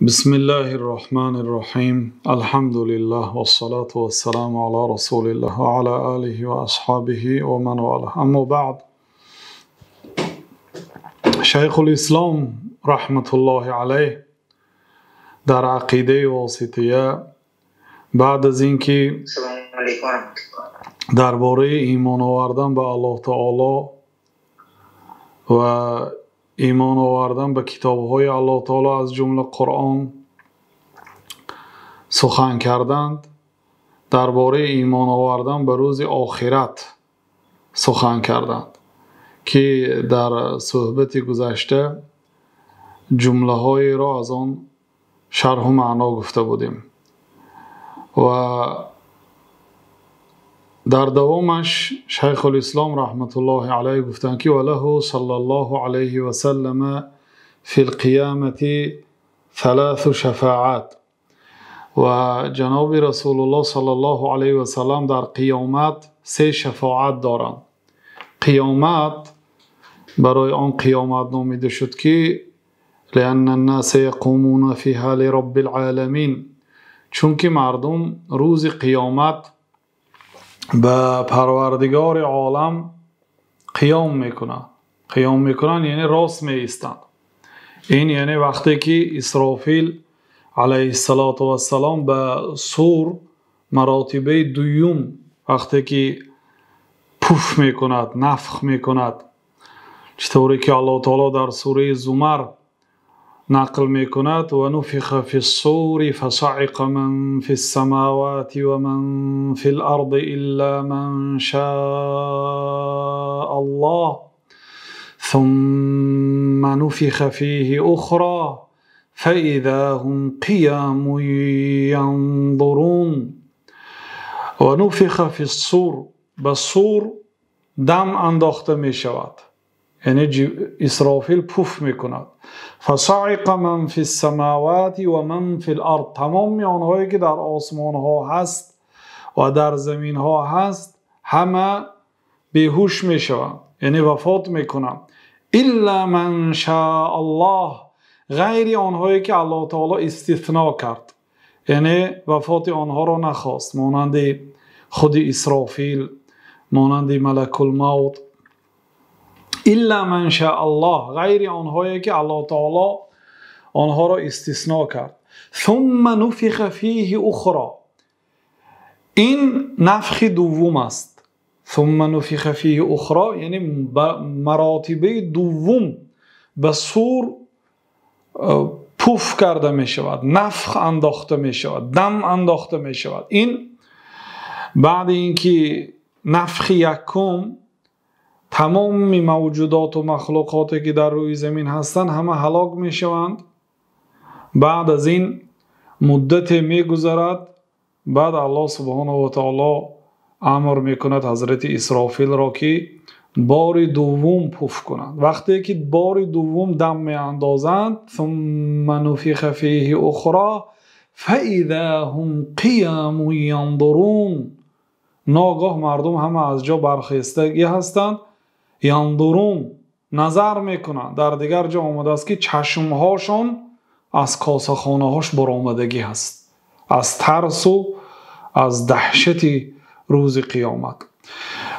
بسم الله الرحمن الرحیم. الحمد لله والصلاة والسلام على رسول الله وعلى آله وأصحابه ومن والاه. اما بعد، شیخ الاسلام رحمت الله علیه در عقیده واسطیه بعد از اینکه درباره ایمان آوردن به الله تعالی و ایمان آوردن به کتاب‌های الله تعالی از جمله قرآن سخن کردند، درباره ایمان آوردن به روز آخرت سخن کردند که در صحبت گذشته جمله‌هایی را از آن شرح و معنا گفته بودیم و در دوامش شیخ الاسلام رحمت الله علیه گفتند که وله صلی الله علیه و سلم فی القیامة ثلاث شفاعات، و جناب رسول الله صلی الله علیه و سلم در قیامت سه شفاعت دارند. قیامت برای آن قیامت نامیده شد که لأن الناس یقومون فیها لرب العالمین، چون که مردم روز قیامت به پروردگار عالم قیام میکنند. قیام میکنند یعنی راست می ایستند. این یعنی وقتی که اسرافیل علیه السلام به صور مراتبه دوم وقتی که پوف میکند، نفخ میکند، چطوری که الله تعالی در سوره زمر نقل میکند و نفخ فی الصور فصعق من فی السماوات و من فی الارض الا من شاء الله ثم نفخ فیه اخرى فاذا هم قیام ینظرون. و نفخ فی الصور، به صور دم انداخته می شود، یعنی اسرافیل پوف میکند. فصعق من فی السماوات و من فی الارض، تمام آنهایی که در آسمان ها هست و در زمین ها هست همه بیهوش میشوند، یعنی وفات میکنند. الا من شاء الله، غیر آنهایی که الله تعالی استثناء کرد، یعنی وفات آنها را نخواست، مانند خود اسرافیل، مانند ملک الموت. الا من شاء الله، غیر آنهایی که الله تعالی آنها را استثناء کرد. ثم نفخ فیه اخرى، این نفخ دوم است. ثم نفخ فیه اخرى یعنی مراتبه دوم به صور پوف کرده می شود، نفخ انداخته می شود، دم انداخته می شود. این بعد اینکه نفخ یکم تمام موجودات و مخلوقاتی که در روی زمین هستند همه هلاک می شوند. بعد از این مدت می گذرد، بعد الله سبحانه و تعالی امر می کند حضرت اسرافیل را که بار دوم پف کنند. وقتی که بار دوم دم می اندازند، ثم نفخ فیه اخرى فاذا هم قیام ینظرون، ناگاه مردم همه از جا برخیستگی هستند، ینظرون نظر میکنند. در دیگر جا آمده است که چشمهاشون از کاسه خانه هاش برآمدگی هست، از ترس و از دهشت روز قیامت.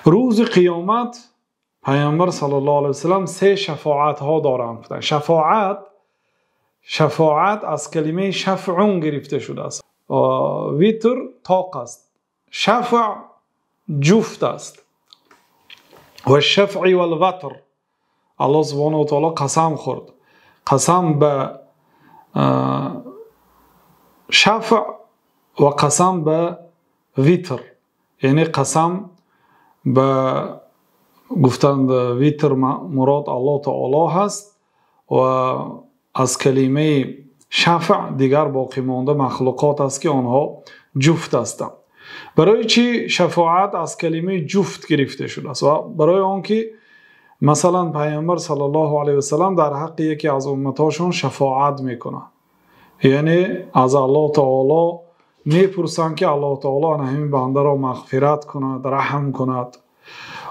روز قیامت پیامبر صلی الله علیه وسلم سه شفاعت ها دارند. شفاعت از کلمه شفعون گرفته شده است. ویتر طاق است، شفع جفت است. و الشفع والوتر، الله سبحانه و تعالی قسم خورد، قسم به شفع و قسم به ویتر، یعنی قسم به گفتند ویتر مراد الله تعالی هست و از کلمه شفع دیگر باقی مانده مخلوقات است که آنها جفت هستند. برای چی شفاعت از کلمه جفت گرفته شده است؟ و برای آنکه مثلا پیامبر صلی الله علیه و سلم در حق یکی از امتاشون شفاعت میکنه، یعنی از الله تعالی میپرسند که الله تعالی همین بنده را مغفرت کند، رحم کند.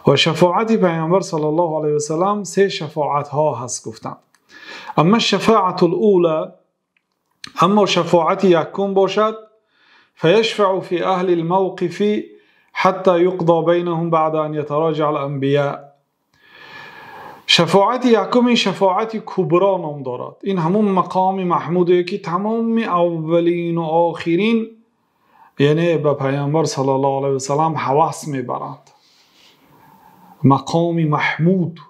و شفاعت پیامبر صلی الله علیه و سلم سه شفاعت ها هست گفتند. اما شفاعت الاولى اما شفاعت یکم باشد، فیشفع فی اهل الموقف حتی یقضی بینهم بعد ان یتراجع الانبیاء. شفاعت یکم این شفاعت کبرا نام دارد. این همون مقام محموده که تمام اولین و آخرین یعنی به پیامبر صلی الله علیه و سلم هوس میبرند. مقام محمود،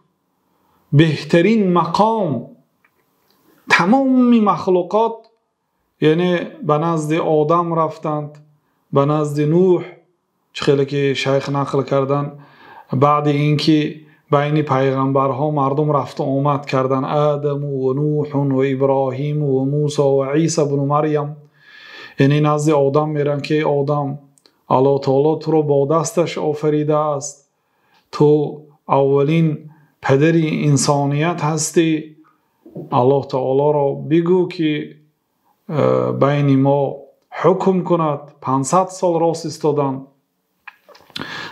بهترین مقام، تمام مخلوقات یعنی به نزد آدم رفتند، به نزد نوح، چه خیلی که شیخ نقل کردن، بعد اینکه بین پیغمبرها مردم رفت و آمد کردن، آدم و نوح و ابراهیم و موسی و عیسی بن مریم، یعنی نزد آدم میرن که آدم، الله تعالی تو رو با دستش آفریده است، تو اولین پدر انسانیت هستی، الله تعالی را بگو که بین ما حکم کند. 500 سال راست ایستادن.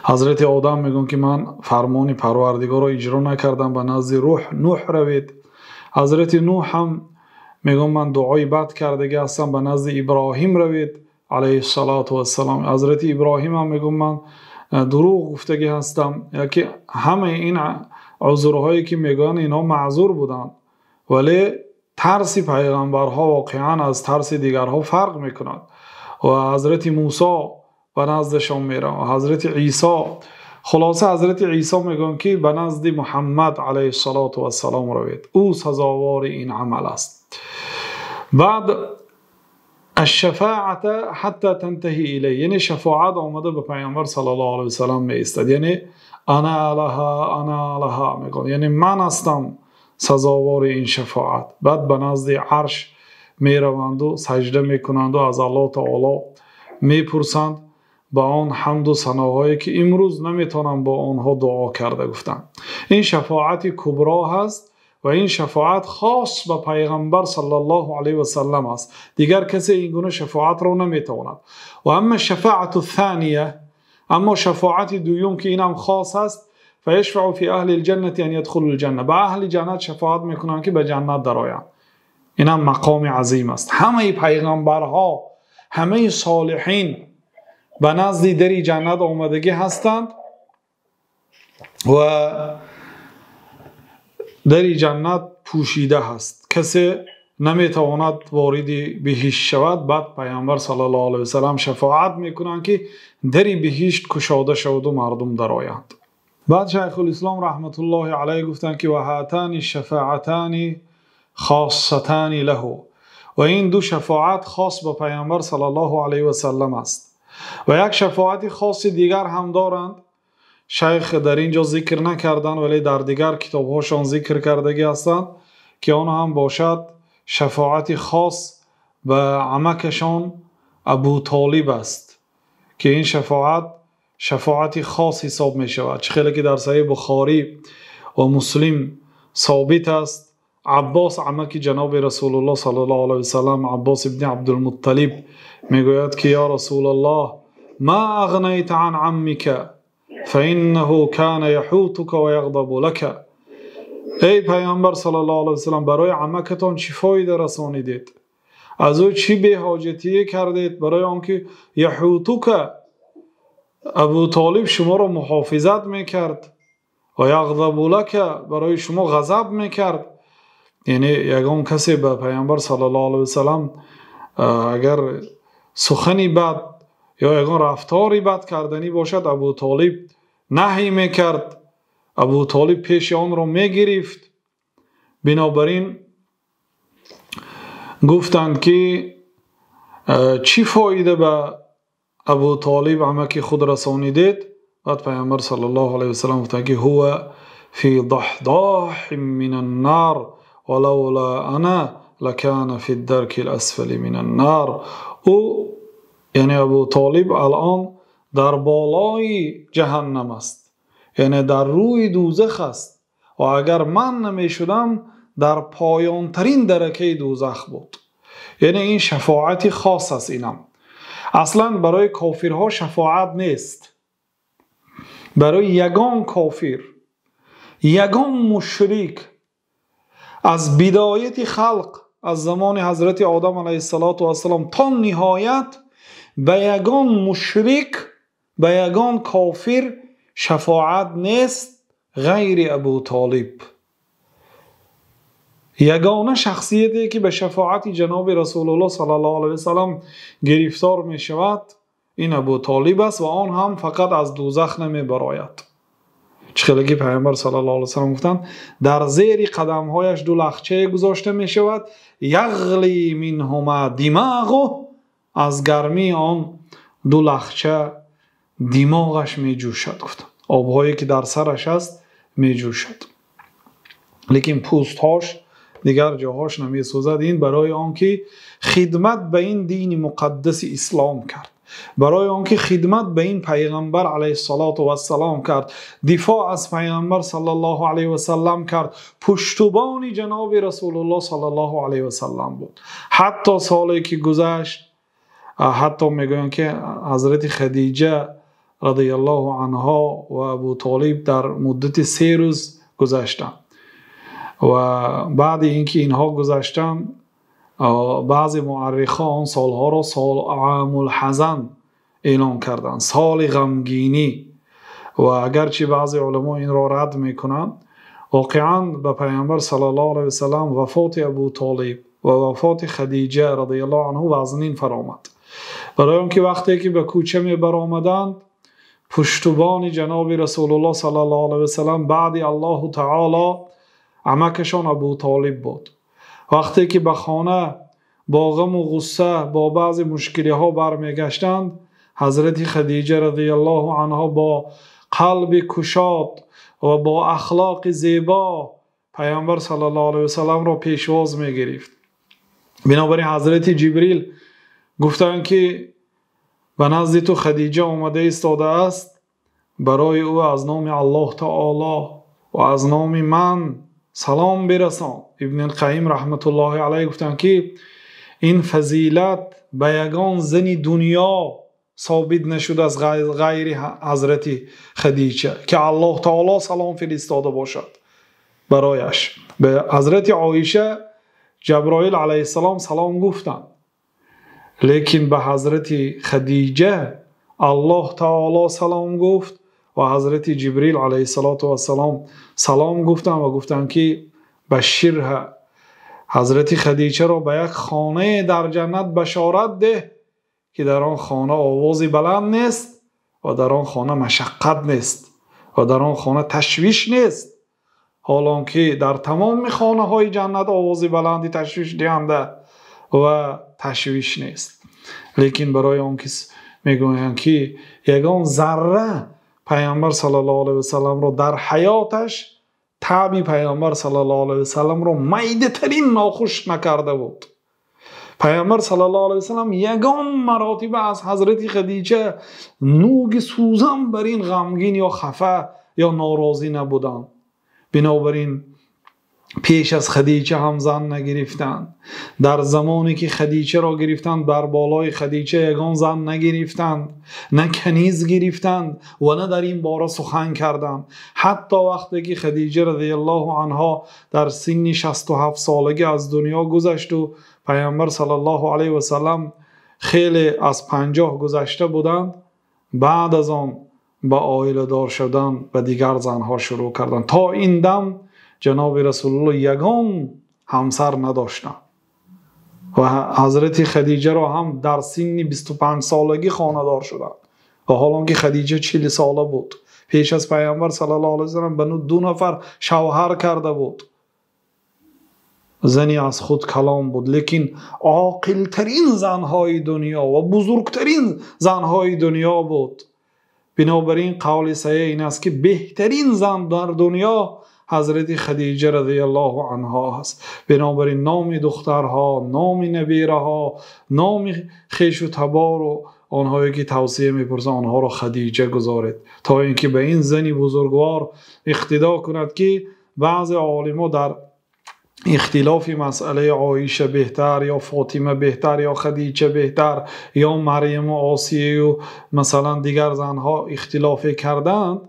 حضرت آدم میگن که من فرمان پروردگار را اجرا نکردم، به نزد روح نوح روید. حضرت نوح هم میگن من دعای بد کردگی هستم، به نزد ابراهیم روید علیه الصلاة والسلام. حضرت ابراهیم هم میگن من دروغ گفتگی هستم. یکی همه این عذرهایی که میگن اینا معذور بودند، ولی ترس پیغمبرها واقعا از ترس دیگرها فرق میکند. و حضرت موسی به نزدشان میرن و حضرت عیسی، خلاصه حضرت عیسی میگن که به نزد محمد علیه الصلاة والسلام روید، او سزاوار این عمل است. بعد الشفاعت حتی تنتهی الیه، یعنی شفاعت آمده به پیامبر صلی الله علیه و سلم می ایستد، یعنی انا لها انا لها میگن، یعنی من هستم سزاوار این شفاعت. بعد به نزد عرش میروند و سجده میکنند و از الله تعالی میپرسند با آن حمد و ثناهایی که امروز نمیتونم با آنها دعا کرده گفتند. این شفاعت کبرا هست و این شفاعت خاص به پیغمبر صلی الله علیه و سلم است، دیگر کسی این گونه شفاعت را نمیتواند. و اما شفاعت الثانیه، اما شفاعت دوم که اینم خاص است، فیشفع فی اهل الجنة ان یدخلوا الجنه، به اهل جنت شفاعت میکنند که به جنت درآیند. اینم مقام عظیم است. همه پیغمبرها، همه صالحین به نزد در جنت آمدگی هستند و در جنت پوشیده هست، کسی نمیتواند وارد بهشت شود. بعد پیامبر صلی الله علیه و سلم شفاعت میکنند که در بهشت کشاده شود و مردم درآیند. بعد شیخ الاسلام رحمت الله علیه گفتند که و هاتان الشفاعتان خاصتان له، و این دو شفاعت خاص به پیامبر صلی الله علیه و سلم است. و یک شفاعت خاص دیگر هم دارند، شیخ در اینجا ذکر نکردند ولی در دیگر کتابهاشان ذکر کردگی هستند، که آن هم باشد شفاعت خاص به عمکشان ابو طالب است، که این شفاعت شفاعت خاص حساب می شود. چه خیلی که در صحیح بخاری و مسلم ثابت است، عباس عمک جناب رسول الله صلی الله علیه و سلم، عباس ابن عبدالمطلب میگوید که یا رسول الله ما اغنیت عن عمک فانه کان یحوتک و یغضب لک. ای پیامبر صلی الله علیه و سلم، برای عمکتان چی فایده رسانیدید؟ از او چی بی‌حاجتی کردید؟ برای آنکه یحوتک، ابو طالب شما را محافظت میکرد، و یغضب لک، برای شما غضب میکرد. یعنی یگان کسی به پیامبر صلی الله علیه و سلم اگر سخنی بد یا یگان رفتاری بد کردنی باشد، ابو طالب نهی میکرد، ابو طالب پیش آن را میگرفت. بنابراین گفتند که چی فایده به ابو طالب عمک خود رسانیدید؟ بعد پیامبر صلی الله علیه و سلم گفتند که هو فی ضحضاح من النار ولولا انا لکان فی الدرک الاسفل من النار. او یعنی ابو طالب الان در بالای جهنم است، یعنی در روی دوزخ است، و اگر من نمیشدم در پایان ترین درکه دوزخ بود. یعنی این شفاعت خاص است. اینم اصلا برای کافرها شفاعت نیست، برای یگان کافر، یگان مشرک از بدایت خلق از زمان حضرت آدم علیه السلام تا نهایت به یگان مشرک، به یگان کافر شفاعت نیست غیر ابو طالب. یگانه شخصیتی که به شفاعت جناب رسول الله صلی الله علیه و سلم گرفتار می شود این ابو طالب است و آن هم فقط از دوزخ نمی براید. چه که پیامبر صلی الله علیه و سلم گفتند در زیر قدمهایش دو لخچه گذاشته می شود، یغلی منهما دماغه، از گرمی آن دو لخچه دماغش می جوشد. گفتند آبهایی که در سرش است می جوشد، لیکن پوستهاش دیگر جاهاش نمی سوزد. این برای آنکه خدمت به این دین مقدس اسلام کرد، برای آنکه خدمت به این پیغمبر علیه السلام کرد، دفاع از پیغمبر صلی الله علیه و سلم کرد، پشتبان جناب رسول الله صلی الله علیه و سلم بود. حتی سالی که گذشت، حتی میگویند که حضرت خدیجه رضی الله عنها و ابو طالب در مدت 3 روز گذشتند و بعد اینکه اینها گذشتند، بعضی مورخان آن سالها را سال عام الحزن اعلام کردند، سال غمگینی. و اگرچه بعضی علما این را رد میکنند، واقعا به پیامبر صلی الله علیه و سلم وفات ابو طالب و وفات خدیجه رضی الله عنه وزنین فرامد. برای آنکه وقتی که به کوچه می برآمدند، پشتبان جناب رسول الله صلی الله علیه و سلم بعد الله تعالی عمکشان ابو طالب بود. وقتی که به خانه با غم و غصه با بعضی مشکلی ها برمیگشتند، حضرت خدیجه رضی الله عنها با قلب کشاد و با اخلاق زیبا پیامبر صلی الله علیه و سلم را پیشواز میگرفت. بنابراین حضرت جبریل گفتند که به نزد تو خدیجه آمده ایستاده است، برای او از نام الله تعالی و از نام من سلام برسان. ابن القیم رحمت الله علیه گفتند که این فضیلت به یگان زن دنیا ثابت نشد از غیر حضرت خدیجه که الله تعالی سلام فرستاده باشد برایش. به حضرت عایشه جبرائیل علیه السلام سلام گفتند، لیکن به حضرت خدیجه الله تعالی سلام گفت و حضرت جبریل علیه السلام سلام گفتند و گفتند که بشرها، حضرت خدیجه را به یک خانه در جنت بشارت ده که در آن خانه آواز بلند نیست و در آن خانه مشقت نیست و در آن خانه تشویش نیست، حالان که در تمام خانه های جنت آواز بلندی تشویش دهنده و تشویش نیست. لیکن برای آن که میگویند که یگان ذره پیامبر صلی الله علیه و سلم را در حیاتش تعبی پیامبر صلی الله علیه و سلم را میده ترین ناخوش نکرده بود. پیامبر صلی الله علیه و سلم یگان مراتب از حضرت خدیجه نوگ سوزن بر این غمگین یا خفه یا ناراضی نبودند. بنابراین پیش از خدیجه هم زن نگرفتند، در زمانی که خدیجه را گرفتند بر بالای خدیجه یگان زن نگرفتند، نه کنیز گرفتند و نه در این باره سخن کردند. حتی وقتی که خدیجه رضی الله عنها در سن 67 سالگی از دنیا گذشت و پیامبر صلی الله علیه و سلم خیلی از 50 گذشته بودند، بعد از آن با عائله دار شدن و دیگر زنها شروع کردند. تا این دم جناب رسول الله یگان همسر نداشتند و حضرت خدیجه را هم در سن 25 سالگی خانه دار شدند و حالا که خدیجه 40 ساله بود، پیش از پیامبر صلی الله علیه و سلم به 2 نفر شوهر کرده بود، زنی از خود کلام بود، لیکن عاقل ترین زنهای دنیا و بزرگترین زنهای دنیا بود. بنابراین قول صحیح این است که بهترین زن در دنیا حضرت خدیجه رضی الله عنها است. بنابراین نام دخترها، نام نبیره ها، نام خویش و تبار و آنهایی که توصیه میپرسند آنها را خدیجه گذارید تا اینکه به این زنی بزرگوار اقتدا کند که بعض عالما در اختلاف مسئله عایشه بهتر یا فاطمه بهتر یا خدیجه بهتر یا مریم و آسیه و مثلا دیگر زنها اختلاف کردند.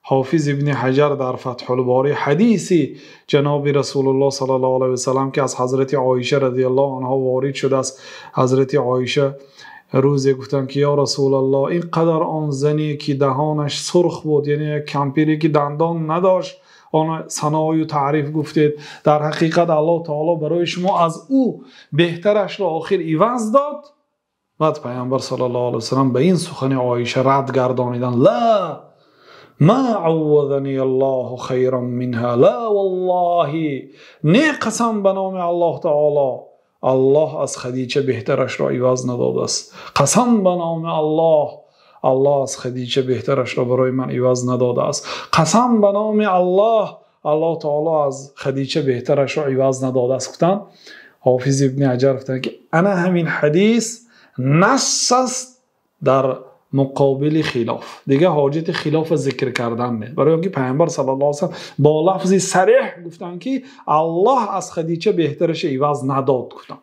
حافظ ابن حجر در فتح الباری حدیثی جناب رسول الله صلی الله علیه و سلم که از حضرت عایشه رضی الله عنها وارد شده است، حضرت عایشه روزی گفتند که یا رسول الله، اینقدر آن زنی که دهانش سرخ بود، یعنی یک کمپیری که دندان نداشت، آن ثنای و تعریف گفتید، در حقیقت الله تعالی برای شما از او بهترش را آخر عوض داد. بعد پیامبر صلی الله علیه و سلم به این سخن عایشه رد گردانیدند: لا ما عوضنی الله خیرا منها، لا والله، نه قسم به نام الله تعالی، الله از خدیجه بهترش را عوض نداده است. قسم به نام الله، الله از خدیجه بهترش را برای من عوض نداده است. قسم به نام الله، الله تعالی از خدیجه بهترش را عوض نداده است. گفتن حافظ ابن حجر گفتن که انا همین حدیث نص است در مقابل خلاف، دیگه حاجت خلاف ذکر کردن نه، برای اینکه پیامبر صلی الله علیه و سلم با لفظ صریح گفتن که الله از خدیجه بهترش عوض نداد. گفتن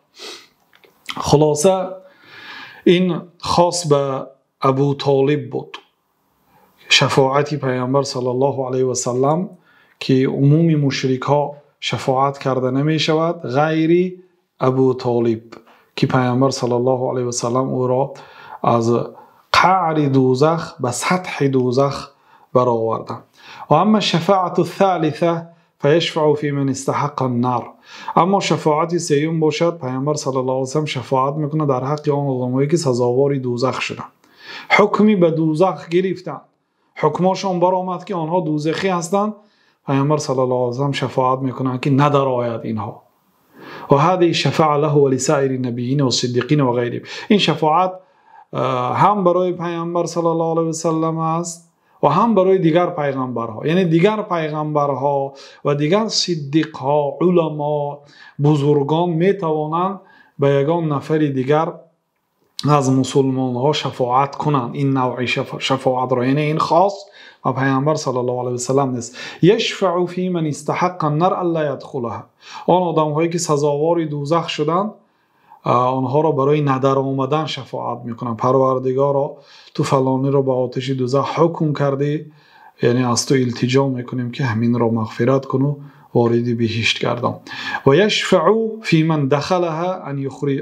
خلاصه این خاص به ابو طالب بود، شفاعت پیامبر صلی الله علیه و سلم که عموم مشرک ها شفاعت کرده نمی شود غیر ابو طالب که پیامبر صلی الله علیه و سلم او را از قعر دوزخ به سطح دوزخ برآوردند. و اما شفاعت الثالثه فیشفع فی من استحق النار، اما شفاعت سیوم باشد پیامبر صلی الله علیه و سلم شفاعت میکنه در حق آن آدمایی که سزاوار دوزخ شدند، حکمی به دوزخ گرفتند، حکماشون برآمد که آنها دوزخی هستند، پیامبر صلی الله علیه و سلم شفاعت میکنند که ندر آید اینها. و هذه شفاعه له ولسائر النبیین والصدیقین و غیرهم، این شفاعت هم برای پیامبر صلی الله علیه و سلم است و هم برای دیگر پیغمبرها، یعنی دیگر پیغمبرها و دیگر صدیقها، علما، بزرگان میتوانند به یگان نفر دیگر از مسلمانها شفاعت کنند. این نوع شفاعت را، یعنی این خاص و پیامبر صلی الله علیه و سلم نیست. یشفع فی من استحق النار الا یدخلها، آن آدمهایی که سزاوار دوزخ شدند آنها را برای ندر آمدن شفاعت میکنن. پروردگارا تو فلانی را به آتش دوزخ حکم کردی، یعنی از تو التجا میکنیم که همین را مغفرت کن و وارد بهشت گردان. و یشفع فی من دخلها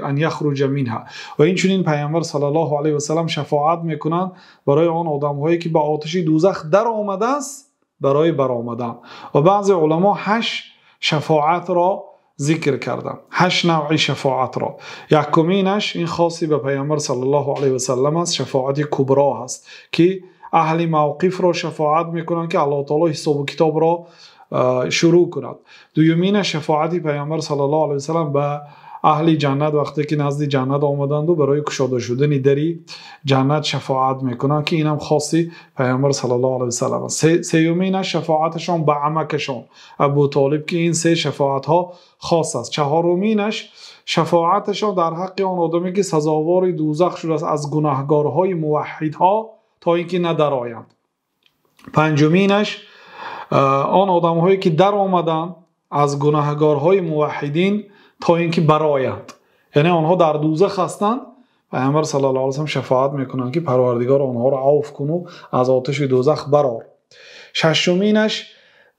ان یخرج منها، و این چنین پیامبر صلی الله علیه و سلم شفاعت میکنن برای آن آدمهایی که به آتش دوزخ در آمده است برای برآمدن. و بعضی علما 8 شفاعت را ذکر کردم، 8 نوع شفاعت را. یکمینش این خاصی به پیامبر صلی الله علیه و سلم است، شفاعت کبرا هست که اهل موقف را شفاعت میکنند که الله تعالی حساب و کتاب را شروع کند. دومین شفاعت پیامبر صلی الله علیه و سلم به اهل جنت وقتی که نزد جنت آمدند و برای کشاده شدن دری جنت شفاعت میکنند که اینم خاصی پیامبر صلی الله علیه و سلم است. سومین شفاعتشان به عمکشان ابو طالب که این 3 شفاعت ها خاص است. چهارمینش شفاعتشان در حق آن آدمی که سزاوار دوزخ شده است از گناهکارهای موحدها تا اینکه ندرآیند. پنجمینش آن آدمهایی که در آمدند از گناهکارهای موحدین تا اینکه برآیند، یعنی آنها در دوزخ هستند، پیامبر صلی الله علیه و سلم شفاعت میکنند که پروردگار آنها را عفو کن و از آتش دوزخ برآر. ششمینش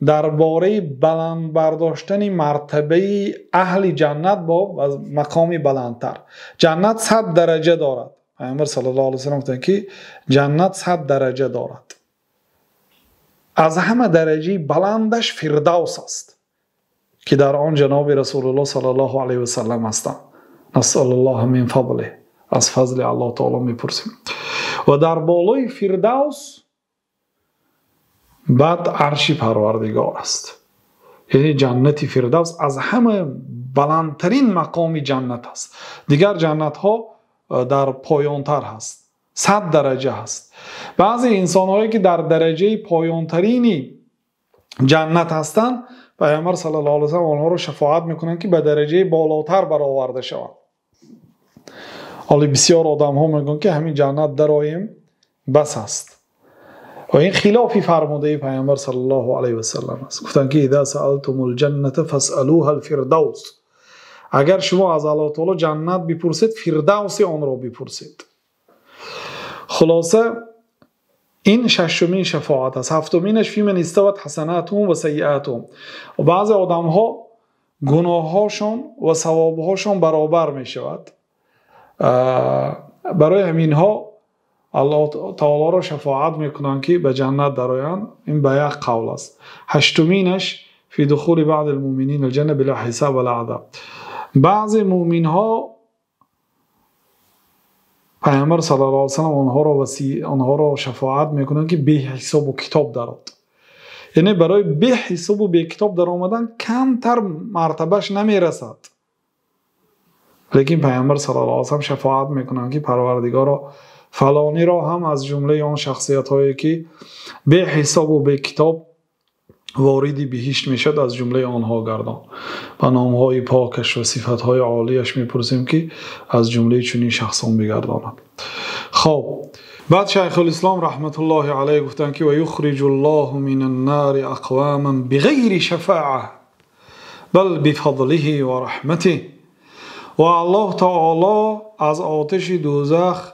درباره بلند برداشتن مرتبه اهل جنت با مقام بلندتر. جنت 100 درجه دارد. پیامبر صلی الله علیه و سلم گفتند که جنت 100 درجه دارد، از همه درجه بلندش فردوس است که در آن جناب رسول الله صلی الله علیه و سلم هستند. نسأل الله من فضله، از فضل الله تعالی میپرسیم. و در بالای فردوس بعد عرش پروردگار است، یعنی جنت فردوس از همه بلندترین مقام جنت است. دیگر جنت ها در پایانتر هست، 100 درجه هست. بعضی انسان هایی که در درجه پایانترینی جنت هستند، پیامبر صلی الله علیه و سلم آنها رو شفاعت میکنند که به درجه بالاتر برآورده شوند. حالا بسیار آدم ها میگن که همین جنت درآییم بس است، و این خلافی فرموده پیامبر صلی الله علیه و سلم است. گفتند که اذا سألتم الجنة فاسألوها الفردوس، اگر شما از الله تعالی جنت بپرسید فردوس آن را بپرسید. خلاصه این ششمین شفاعت است. هفتمینش فی من استوت حسناتهم و سیئاتهم. و بعضی آدم ها گناهاشون و ثوابهاشون برابر می شود. برای همینها الله تعالی را شفاعت میکنند که به جنت درآیند. این به یک قول است. هشتمینش فی دخول بعض المؤمنین الجنه بلا حساب ولا عذاب. بعضی مؤمن ها پیامبر صلی الله علیه و سلم آنها را شفاعت میکنند که بی حساب و کتاب درآید. یعنی برای بی حساب و بی کتاب در آمدن کمتر مرتبهش نمیرسد. لیکن پیامبر صلی الله علیه و سلم شفاعت میکنند که پروردگارا فلانی را هم از جمله آن شخصیت هایی که بی حساب و بی کتاب وارد بهشت میشد از جمله آنها گردان. با نامهای پاکش و صفتهای عالیش میپرسیم که از جمله چنین شخصان بگرداند. خب بعد شیخ الاسلام رحمت الله علیه گفتند که و یخرج الله من النار اقواما بغیر شفاعه بل بفضله و رحمته. و الله تعالی از آتش دوزخ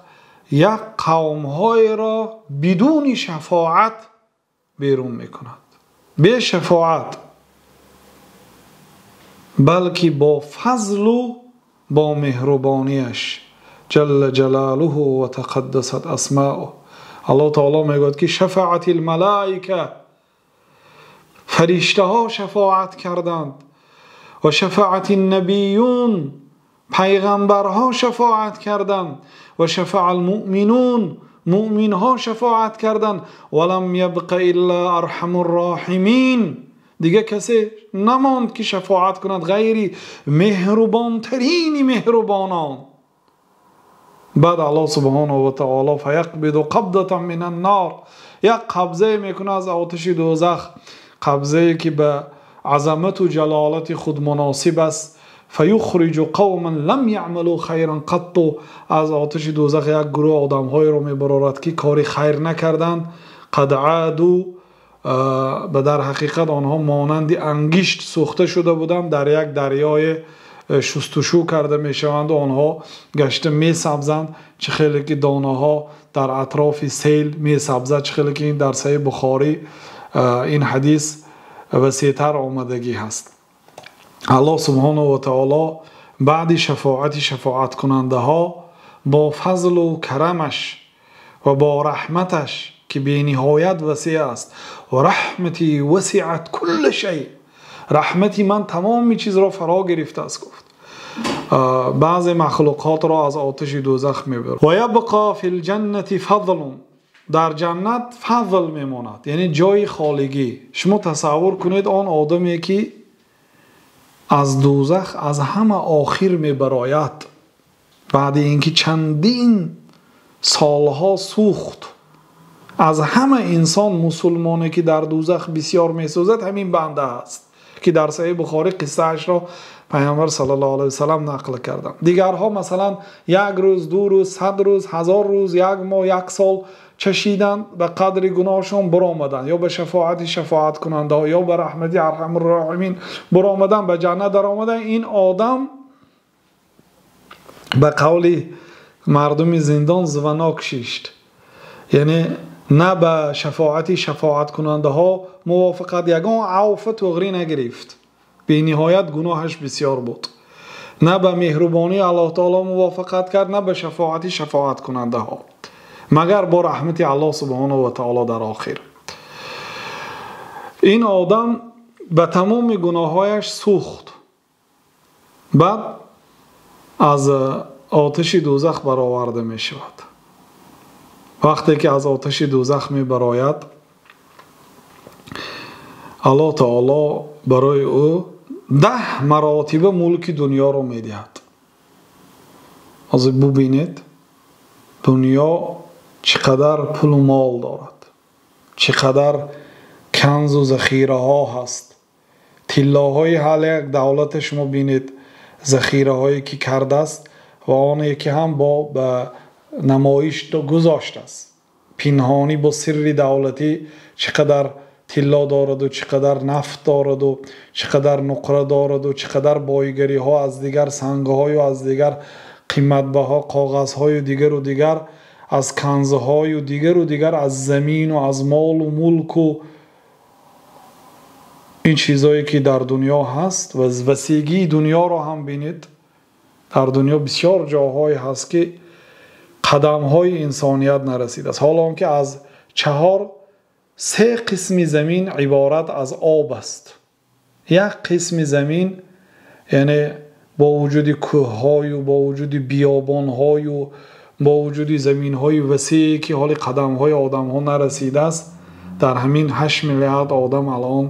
یک قومهای را بدون شفاعت بیرون میکند. به شفاعت، بلکه با فضل و با مهربانیش. جل جلاله و تقدست اسماؤه. الله تعالی میگوید که شفاعت الملائکه، فرشته ها شفاعت کردند، و شفاعت النبیون، پیغمبرها شفاعت کردند، و شفاع المؤمنون، مؤمن ها شفاعت کردند، ولم یبق الا ارحم الراحمین. دیگه کسی نماند که شفاعت کند غیری مهربان ترین مهربانان. بعد الله سبحانه و تعالی فیقبض قبضة من النار، یک قبضه میکنه از آتش دوزخ، قبضه که به عظمت و جلالت خود مناسب است. فیخرج قوما لم یعملوا خیرا قط. از آتش دوزخ یک گروه آدم‌های رو میبرارد که کاری خیر نکردند. قد عادوا، به در حقیقت آنها مانند انگشت سوخته شده بودند، در یک دریای شستشو کرده میشوند و آنها گشته میسبزند. چه خیلی که دانه ها در اطراف سیل میسبزد، چه خیلی که این در صحیح بخاری این حدیث وسیع‌تر آمدگی هست. الله سبحانه و تعالی بعد شفاعت شفاعت کننده ها با فضل و کرمش و با رحمتش که بی نهایت وسیع است، و رحمتی وسعت کل شیء، رحمتی من تمام چیز را فرا گرفته است. گفت بعض مخلوقات را از آتش دوزخ میبرد. و یبقى فی الجنة فضل، در جنت فضل میماند، یعنی جای خالگی. شما تصور کنید آن آدمی که از دوزخ از همه آخر میبراید، بعد اینکه چندین سالها سوخت، از همه انسان مسلمانی که در دوزخ بسیار میسوزد همین بنده است که در صحیح بخاری قصه اش را پیامبر صلی الله علیه و سلم نقل کردند. دیگرها مثلا یک روز، دو روز، 100 روز، 1000 روز، یک ماه، یک سال چشیدند، به قدر گناهشون برآمدند، یا به شفاعت شفاعت کننده یا به رحمت ارحم الراحمین برآمدند، به جنت در آمدند. این آدم به قول مردم زندان زوناک شیشت، یعنی نه به شفاعت شفاعت کننده ها موافقت، یگان عفو تغری نگرفت، به نهایت گناهش بسیار بود، نه به مهربانی الله تعالی موافقت کرد، نه به شفاعت شفاعت کننده ها، مگر با رحمت الله سبحانه و تعالی در آخر. این آدم به تمام گناهایش سوخت، بعد از آتش دوزخ برآورده می شود. وقتی که از آتش دوزخ می براید، الله تعالی برای او 10 مراتبه ملک دنیا رو می دهد. از ببینید دنیا چقدر پول و مال دارد، چقدر کنز و ذخیره ها هست، طلاهای حال یک دولت شما بینید ذخیره هایی که کرده است و آن یکی هم با به نمایش گذاشته است، پنهانی با سر دولتی چقدر طلا دارد و چقدر نفت دارد و چقدر نقره دارد و چقدر بایگری ها از دیگر سنگ های و از دیگر قیمت بها کاغذ های دیگر و دیگر аз канзҳою дигару дигар, аз замину аз молу мулку ин чизое ки дар дунё ҳаст ва васеъгии дунёро ҳам бинед. Дар дунё бисёр ҷоҳое ҳаст ки қадамҳои инсоният нарасидааст, ҳоло он ки аз 4-3 қисми замин иборат аз об аст. Як қисми замин, яъне бо вуҷуди кӯҳҳою бо вуҷуди биёбонҳою бо вуҷуди заминҳои васеъе ки ҳоли қадамҳои одамҳо нарасидааст, дар ҳамин 8 миллиард одам алон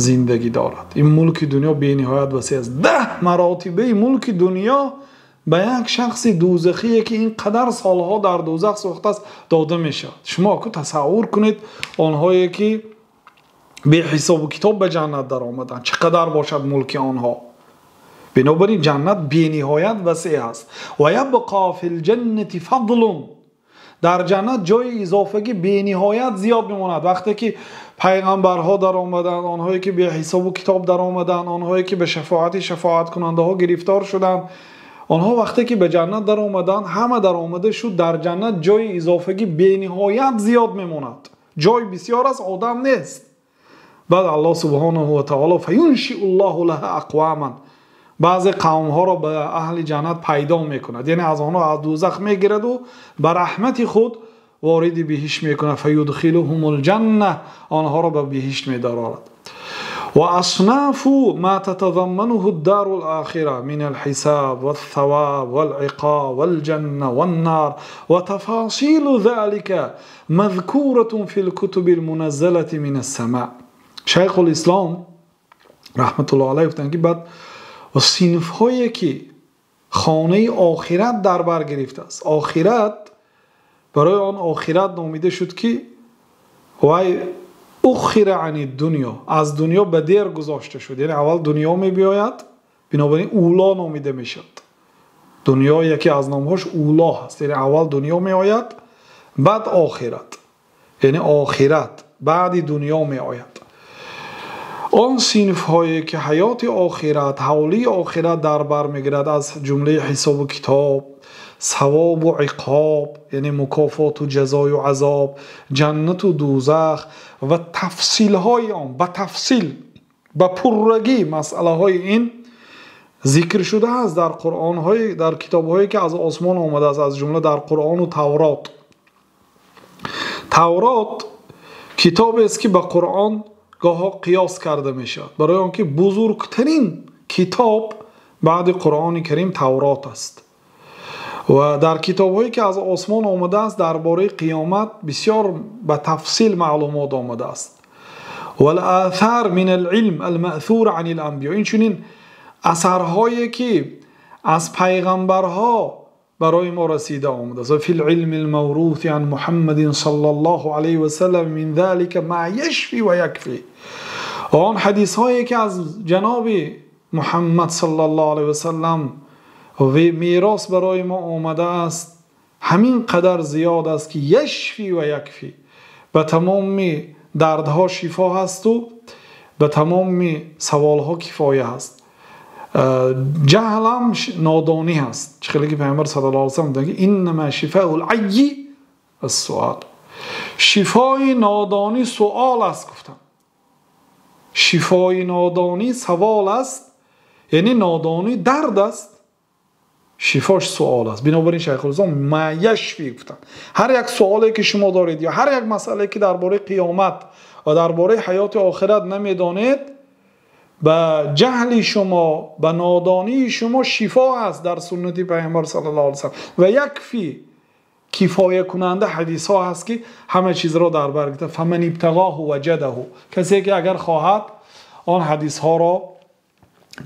зиндагӣ дорад. Ин мулки дунё бениҳоят васеъ аст. 10 маротибаи мулки дунё ба як шахси дӯзахие ки ин қадар солҳо дар дӯзах сӯхтааст дода мешавад. Шумо ку тасаввур кунед онҳое ки беҳисобу китоб ба ҷаннат даромаданд, чӣ қадар бошад мулки онҳо. Бинобар ин ҷаннат бениҳоят васеъ аст. Ва ябқо фил ҷаннати фадлун, дар ҷаннат ҷои изофагӣ бениҳоят зиёд мемонад. Вақте ки пайғамбарҳо даромаданд, онҳое ки беҳисобу китоб даромаданд, онҳое ки ба шафоати шафоаткунандаҳо гирифтор шуданд, онҳо вақте ки ба ҷаннат даромаданд, ҳама даромада шуд, дар ҷаннат ҷои изофагӣ бениҳоят зиёд мемонад. Ҷой бисёр аст, одам нест. Баъд Аллоҳ субҳонаҳу ва таоло фаюншиу ллоҳу лаҳа ақвоман, баъзе қавмҳоро ба аҳли ҷаннат пайдо мекунад, яъне аз онҳо аз дӯзах мегираду ба раҳмати худ вориди биҳишт мекунад. Фаюдхилуҳум лҷанна, онҳоро ба биҳишт медарорад. Ва аснафу ма татазаммануҳу ддару лохира мин алҳисаб валсаваб валиқоб валҷанна ваннар ва тафасилу залика мазкуратун фи лкутуби лмуназзалати мин ассама. Шайхулислом раҳматуллоҳ алайҳ гуфтанд ки баъд синфҳое ки хонаи охират дар бар гирифтааст, охират барои он охират номида шуд ки вай ухира ани дунё, аз дунё ба дер гузошта шуд, яъне аввал дунё мебиёяд, бинобар ин уло номида мешавад. Дунё яке аз номҳош уло ҳаст, яъне аввал дунё меояд, баъд охират, яъне охират баъди дунё меояд. Он синфҳое ки ҳаёти охират, ҳавлии охират дар бар мегирад, аз ҷумлаи ҳисобу китоб, савобу иқоб, яъне мукофоту ҷазою азоб, ҷаннату дӯзах ва тафсилҳои он ба тафсил, ба пуррагӣ масъалаҳои ин зикр шудааст дар қуръонҳои, дар китобҳое ки аз осмон омадааст, аз ҷумла дар Қуръону Таврот. Таврот китобест ки ба Қуръон гоҳо қиёс карда мешавад, барои он ки бузургтарин китоб баъди Қуръони Карим Таврот аст. Ва дар китобҳое ки аз осмон омадааст дар бораи қиёмат бисёр ба тафсил маълумот омадааст. Валآثар мин алилм алмаъсур ан аланбиё, инчунин асарҳое ки аз пайғамбарҳо барои мо расида омадааст. Ва фи лилми алмавруси ан Муҳаммадин саллаллоҳу алайҳи васаллам мин залика ма яшфи ва якфи, он ҳадисҳое ки аз ҷаноби Муҳаммад саллаллоҳу алайҳи васаллам мерос барои мо омадааст, ҳамин қадар зиёд аст ки яшфи ва якфи, ба тамоми дардҳо шифо ҳасту ба тамоми саволҳо кифоя ҳаст. Ҷаҳлам нодонӣ ҳаст. Чӣ хеле ки Пайғамбар саллаллоҳу алайҳи васаллам гуфтанд ки иннама шифаул аййи ассуол, шифои нодонӣ суол аст гуфтанд. Шифои нодонӣ савол аст, яъне нодонӣ дард аст, шифош суол аст. Бинобар ин Шайхулислом ма яшфи гуфтанд. Ҳар як суоле ки шумо доред ё ҳар як масъалае ки дар бораи қиёмат ва дар бораи ҳаёти охират намедонед, ба ҷаҳли шумо, ба нодонии шумо шифо аст дар суннати Пайғамбар саллаллоҳу алайҳи васаллам. Ва якфи кифоякунанда ҳадисҳо ҳаст ки ҳама чизро дар бар гирифта. Фаман ибтағоҳу ваҷадаҳу, касе ки агар хоҳад он ҳадисҳоро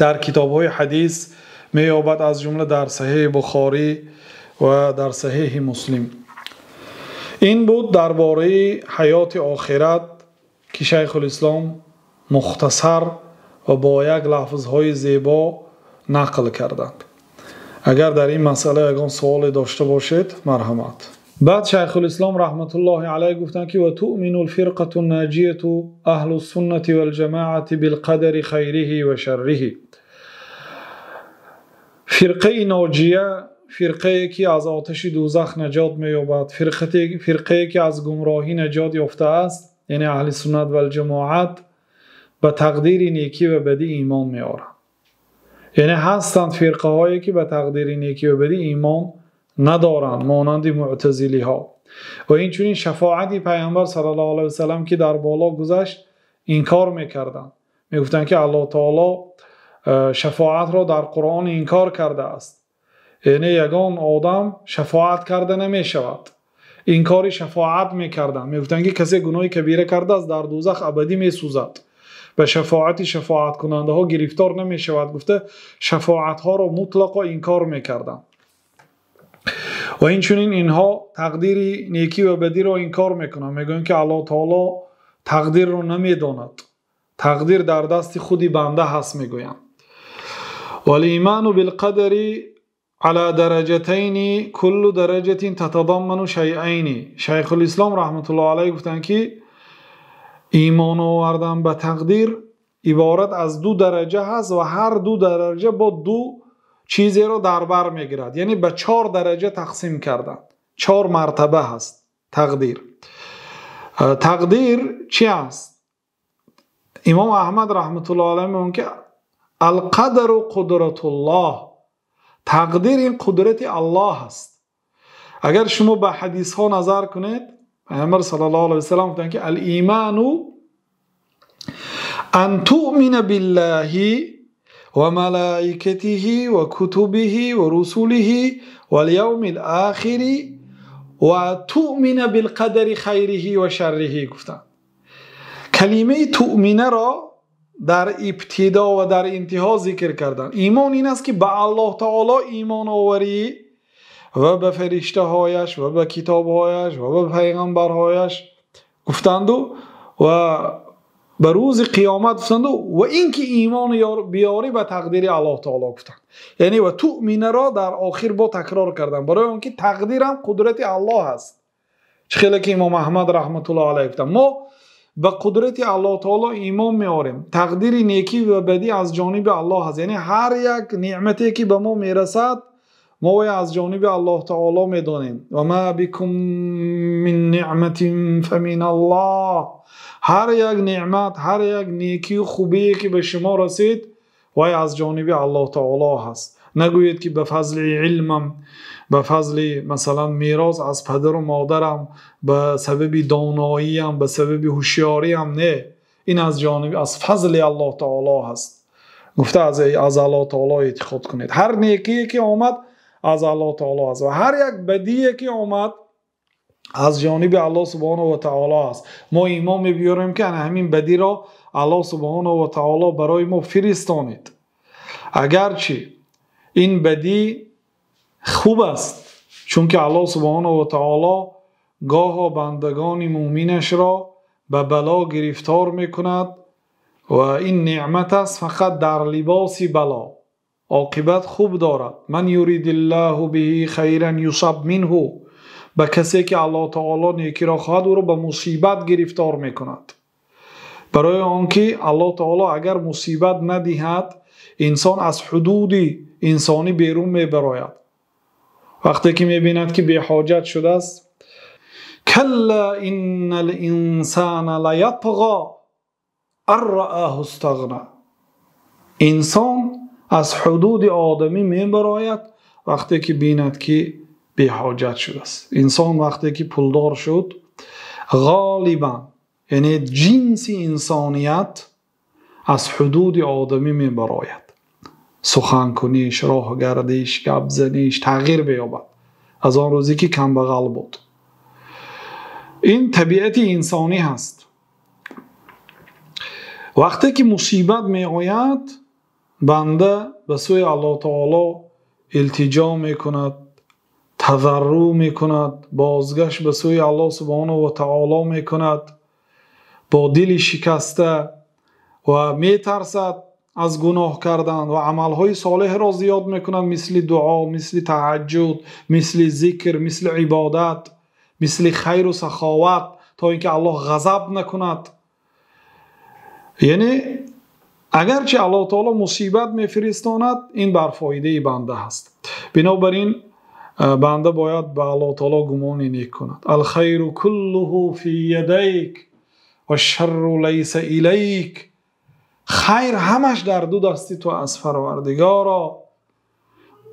дар китобҳои ҳадис меёбад, аз ҷумла дар Саҳеҳи Бухорӣ ва дар Саҳеҳи Муслим. Ин буд дар бораи ҳаёти охират ки Шайхулислом мухтасар ва бо як лафзҳои зебо нақл карданд. Агар дар ин масъала ягон суоле дошта бошед, марҳамат. Баъд Шайхулислом раҳматуллоҳи алайҳ гуфтанд ки ва туъмину лфирқату наҷияту аҳлу суннати валҷамоати билқадари хайриҳи ва шарриҳи. Фирқаи ноҷия, фирқае ки аз оташи дӯзах наҷот меёбад, фирқае ки аз гумроҳӣ наҷот ёфтааст, яъне аҳли суннат валҷамоат, ба тақдири некӣ ва бадӣ имон меоранд. Яъне ҳастанд фирқаҳое ки ба тақдири некӣ ва бадӣ имон надоранд, монанди муътазилиҳо. Ва инчунин шафоати пайғамбар саллаллоҳу алайҳи васаллам ки дар боло гузашт инкор мекарданд. Мегуфтанд ки Аллоҳ таоло шафоатро дар Қуръон инкор кардааст. Яъне ягон одам шафоат карда намешавад. Инкори шафоат мекарданд. Мегуфтанд ки касе гуноҳи кабира кардааст, дар дӯзах абадӣ месӯзад, ба шафоати шафоаткунандаҳо гирифтор намешавад гуфта шафоатҳоро мутлақо инкор мекарданд. Ва инчунин инҳо тақдири некӣ ва бадиро инкор мекунанд. Мегӯянд ки Аллоҳ таоло тақдирро намедонад, тақдир дар дасти худи банда ҳаст мегӯянд. والایمان بالقدر على درجتين كل درجة تتضمن شيئين. شیخ الاسلام رحمت الله علیه گفتند که ایمان آوردن به تقدیر عبارت از دو درجه هست و هر دو درجه با دو چیزی را در بر میگیرد. یعنی به 4 درجه تقسیم کردند، 4 مرتبه هست تقدیر. تقدیر چی است؟ امام احمد رحمت الله علیه میگه که القدر قدرت الله، تقدیر این قدرت الله است. اگر شما به حدیث ها نظر کنید، پیامبر صلی الله علیه و سلم گفتند که الایمان ان تؤمن بالله و ملائکته و کتبه و رسوله والیوم الاخر و تؤمن بالقدر خیره و شره. گفتند کلمه تؤمن را در ابتدا و در انتها ذکر کردن. ایمان این است که به الله تعالی ایمان آوری و به فرشته هایش و به کتاب هایش و به پیغمبرهایش گفتند و به روز قیامت گفتند و اینکه ایمان بیاری به تقدیر الله تعالی گفتند. یعنی و تؤمن را در آخر با تکرار کردن، برای آنکه تقدیرم قدرت الله است. چه خیلی که امام احمد رحمت الله علیه گفتند ما به قدرت الله تعالی ایمان میاریم، تقدیر نیکی و بدی از جانب الله است. یعنی هر یک نعمتی که به ما میرسد ما از جانب الله تعالی میدانیم. و ما بكم من نعمت فمن الله. هر یک نعمت، هر یک نیکی و خوبی که به شما رسید وای از جانب الله تعالی هست. نگویید که به فضل علمم، به فضل مثلا میراث از پدر و مادرم، به سبب داناییم، به سبب هوشیاریم. نه، این از جانب از فضل الله تعالی هست. گفته از الله تعالی اعتقاد کنید. هر نیکی که آمد از الله تعالی است و هر یک بدی که آمد از جانب الله سبحانه و تعالی است. ما ایمان می‌بیاریم که همین بدی را الله سبحانه و تعالی برای ما فرستانید. اگرچه این بدی خوب است، چون که الله سبحانه و تعالی گاه بندگان مؤمنش را به بلا گرفتار میکند و این نعمت است فقط در لباس بلا، عاقبت خوب دارد. من یرید الله به خیرا یصب منه، به کسی که الله تعالی نیکی را خواهد او را به مصیبت گرفتار میکند. برای آنکه الله تعالی اگر مصیبت ندهد انسان از حدود انسانی بیرون میبراید. وقتی که میبیند که بی حاجت شده است، کلا ان الانسان لیطغی ان رآه استغنی، انسان از حدود آدمی میبراید وقتی که بیند که بی حاجت شده است. انسان وقتی که پولدار شد، غالبا یعنی جنس انسانیت از حدود آدمی میبراید. سخن کنیش، راه گردیش، گپ زنیش تغییر بیابد از آن روزی که کمبغل بود. این طبیعت انسانی هست. وقتی که مصیبت می آید، بنده به سوی الله تعالی التجا میکند، تضرع میکند، بازگشت به سوی الله سبحانه و تعالی میکند با دل شکسته و میترسد از گناه کردن و عملهای صالح را زیاد میکند، مثل دعا، مثل تهجد، مثل ذکر، مثل عبادت، مثل خیر و سخاوت، تا اینکه الله غضب نکند. یعنی اگرچه الله تعالی مصیبت میفرستاند، این بر فایده بنده هست. بنابراین بنده باید به الله تعالی گمان نیک کند. الخیر کله فی یدیک و الشر لیس الیک. خیر همش در دو دستی تو از پروردگارا.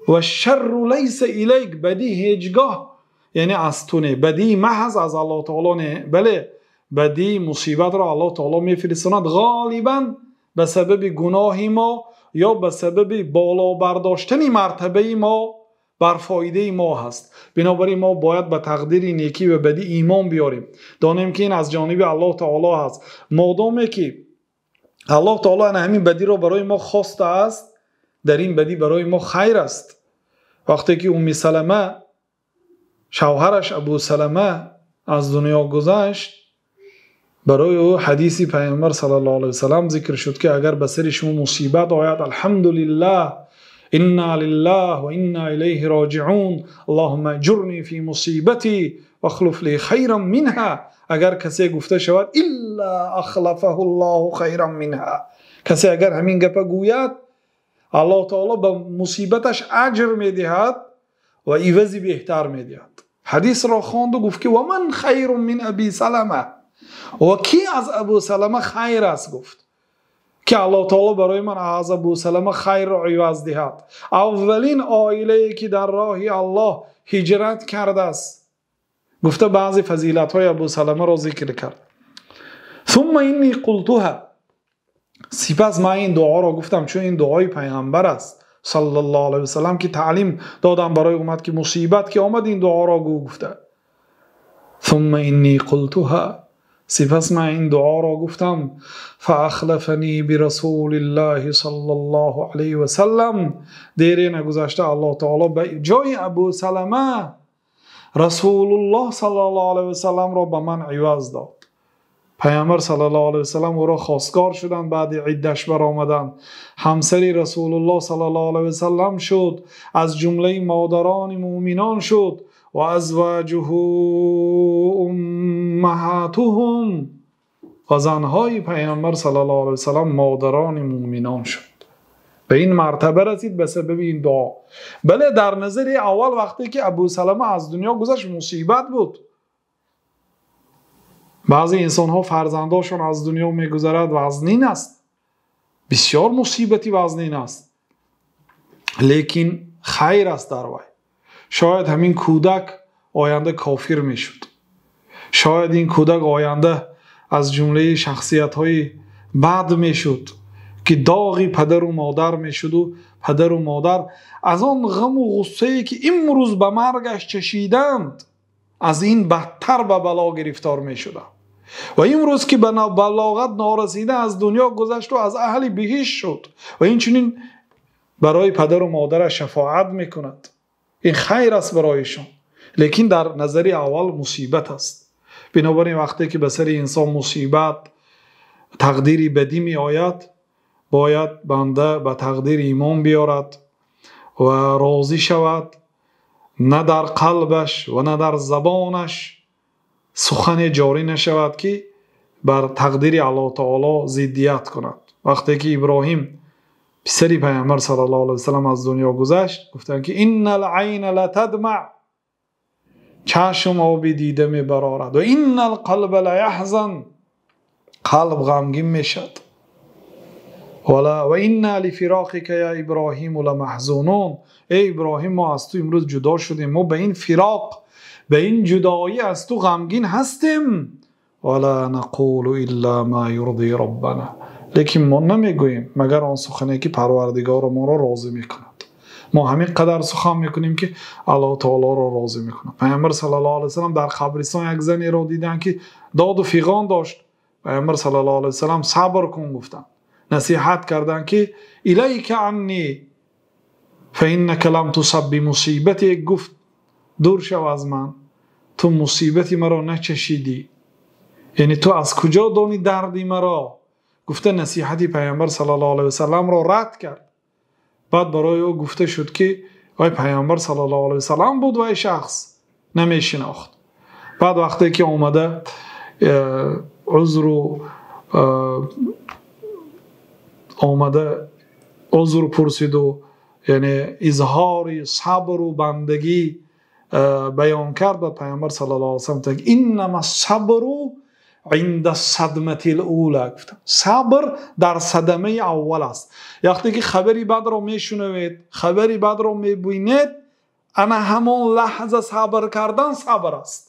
و شر لیس الیک، بدی هیچگاه یعنی از تو نه، بدی محض از الله تعالی نه، بله بدی مصیبت را الله تعالی میفرستاند غالبا به سبب گناه ما یا به سبب بالا برداشتن مرتبه ما بر فایده ما هست. بنابراین ما باید به تقدیر نیکی و بدی ایمان بیاریم، دانیم که این از جانب الله تعالی هست. مادامی که الله تعالی همین بدی را برای ما خواسته است، در این بدی برای ما خیر است. وقتی که ام سلمه شوهرش ابو سلمه از دنیا گذشت، برای او حدیثی پیامبر صلی الله علیه وسلم ذکر شد که اگر به سر شما مصیبت آید، الحمدلله انا لله و انا الیه راجعون اللهم اجرنی فی مصیبتی واخلف لی خیرا منها. اگر کسی گفته شود الا اخلفه الله خیرا منها، کسی اگر همین گپ گوید الله تعالی به مصیبتش اجر میدهد و عوضی بهتر میدهد. حدیث را خواند و گفت که و من خیر من ابی سلمه، و کی از ابو سلمه خیر است؟ گفت که الله تعالی برای من از ابو سلمه خیر را عوض دهد. اولین عائله که در راه الله هجرت کرده است. گفته بعضی فضیلت های ابو سلمه را ذکر کرد. ثم اینی قلتها، سپس من این دعا را گفتم، چون این دعای پیامبر است صلی الله علیه وسلم که تعلیم دادم برای امت که مصیبت که آمد این دعا را گو گفته. ثم اینی قلتها، سپس من این دعا را گفتم. فاخلفنی برسول الله صلی الله علیه وسلم، دیری نگذشته الله تعالی به جای ابو سلمه رسول الله صلی الله علیه وسلم را به من عوض داد. پیامبر صلی الله علیه وسلم او را خواستگار شدند، بعد عدش برآمدند، همسری رسول الله صلی الله علیه وسلم شد، از جمله مادران مؤمنان شد. و ازواجه امهاتهم، و زنهای پیامبر صلی الله علیه وسلم مادران مؤمنان شد. به این مرتبه رسید به سبب این دعا. بله در نظر اول وقتی که ابو سلمه از دنیا گذشت مصیبت بود. بعضی انسان ها فرزنداشون از دنیا میگذرد وزنین است، بسیار مصیبتی وزنین است، لیکن خیر است در وی. شاید همین کودک آینده کافر میشد، شاید این کودک آینده از جمله شخصیت های بد میشد که داغی پدر و مادر میشد و پدر و مادر از آن غم و غصه که امروز به مرگش چشیدند از این بدتر به بلا گرفتار میشدند. و امروز که به بلاغت نارسیده از دنیا گذشت و از اهل بهشت شد و این چنین برای پدر و مادرش شفاعت میکند، این خیر است برایشان، لیکن در نظر اول مصیبت است. بنابراین وقتی که به سر انسان مصیبت تقدیری بدی می آید، باید بنده به تقدیر ایمان بیارد و راضی شود، نه در قلبش و نه در زبانش سخن جاری نشود که بر تقدیر الله تعالی ضدیت کند. وقتی که ابراهیم پسری پیامبر صلی الله علیه وسلم از دنیا گذشت، گفتند که ان العین لتدمع، چشم آبی دیده می برارد، و ان القلب لیحزن، قلب غمگین میشد، و انا لفراقک یا ابراهیم لمحزونون، ای ابراهیم ما از تو امروز جدا شدیم، ما به این فراق، به این جدایی از تو غمگین هستیم، ولا نقول الا ما یرضی ربنا، لیکن ما نمیگوییم مگر آن سخنی که پروردگار ما را راضی میکند. ما همین قدر سخن میکنیم که الله تعالی را راضی میکند. پیامبر صلی الله علیه وسلم در قبرستان یک زنی را دیدن که داد و فیغان داشت. پیامبر صلی الله علیه وسلم صبر کن گفتند، نصیحت کردند که الیک عنی فانک لم تصب بمصیبتی، گفت دور شو از من، تو مصیبتی مرا نچشیدی، یعنی تو از کجا دانی دردی مرا؟ گفته نصیحتی پیامبر صلی الله علیه وسلم را رد کرد. بعد برای او گفته شد که وای پیامبر صلی الله علیه وسلم بود و ای شخص نمیشناخت. بعد وقتی که اومده عذر آمده عذر پرسید و یعنی اظهار صبر و بندگی баён кард, ба Паёмбар саллаллоҳу алайҳи васаллам гуфтанд: иннама сабру инда садматил ула. Гуфтанд сабр дар садамаи аввал аст. Вақте ки хабари бадро мешунавед, хабари бадро мебинед, ана ҳамон лаҳза сабр кардан сабр аст.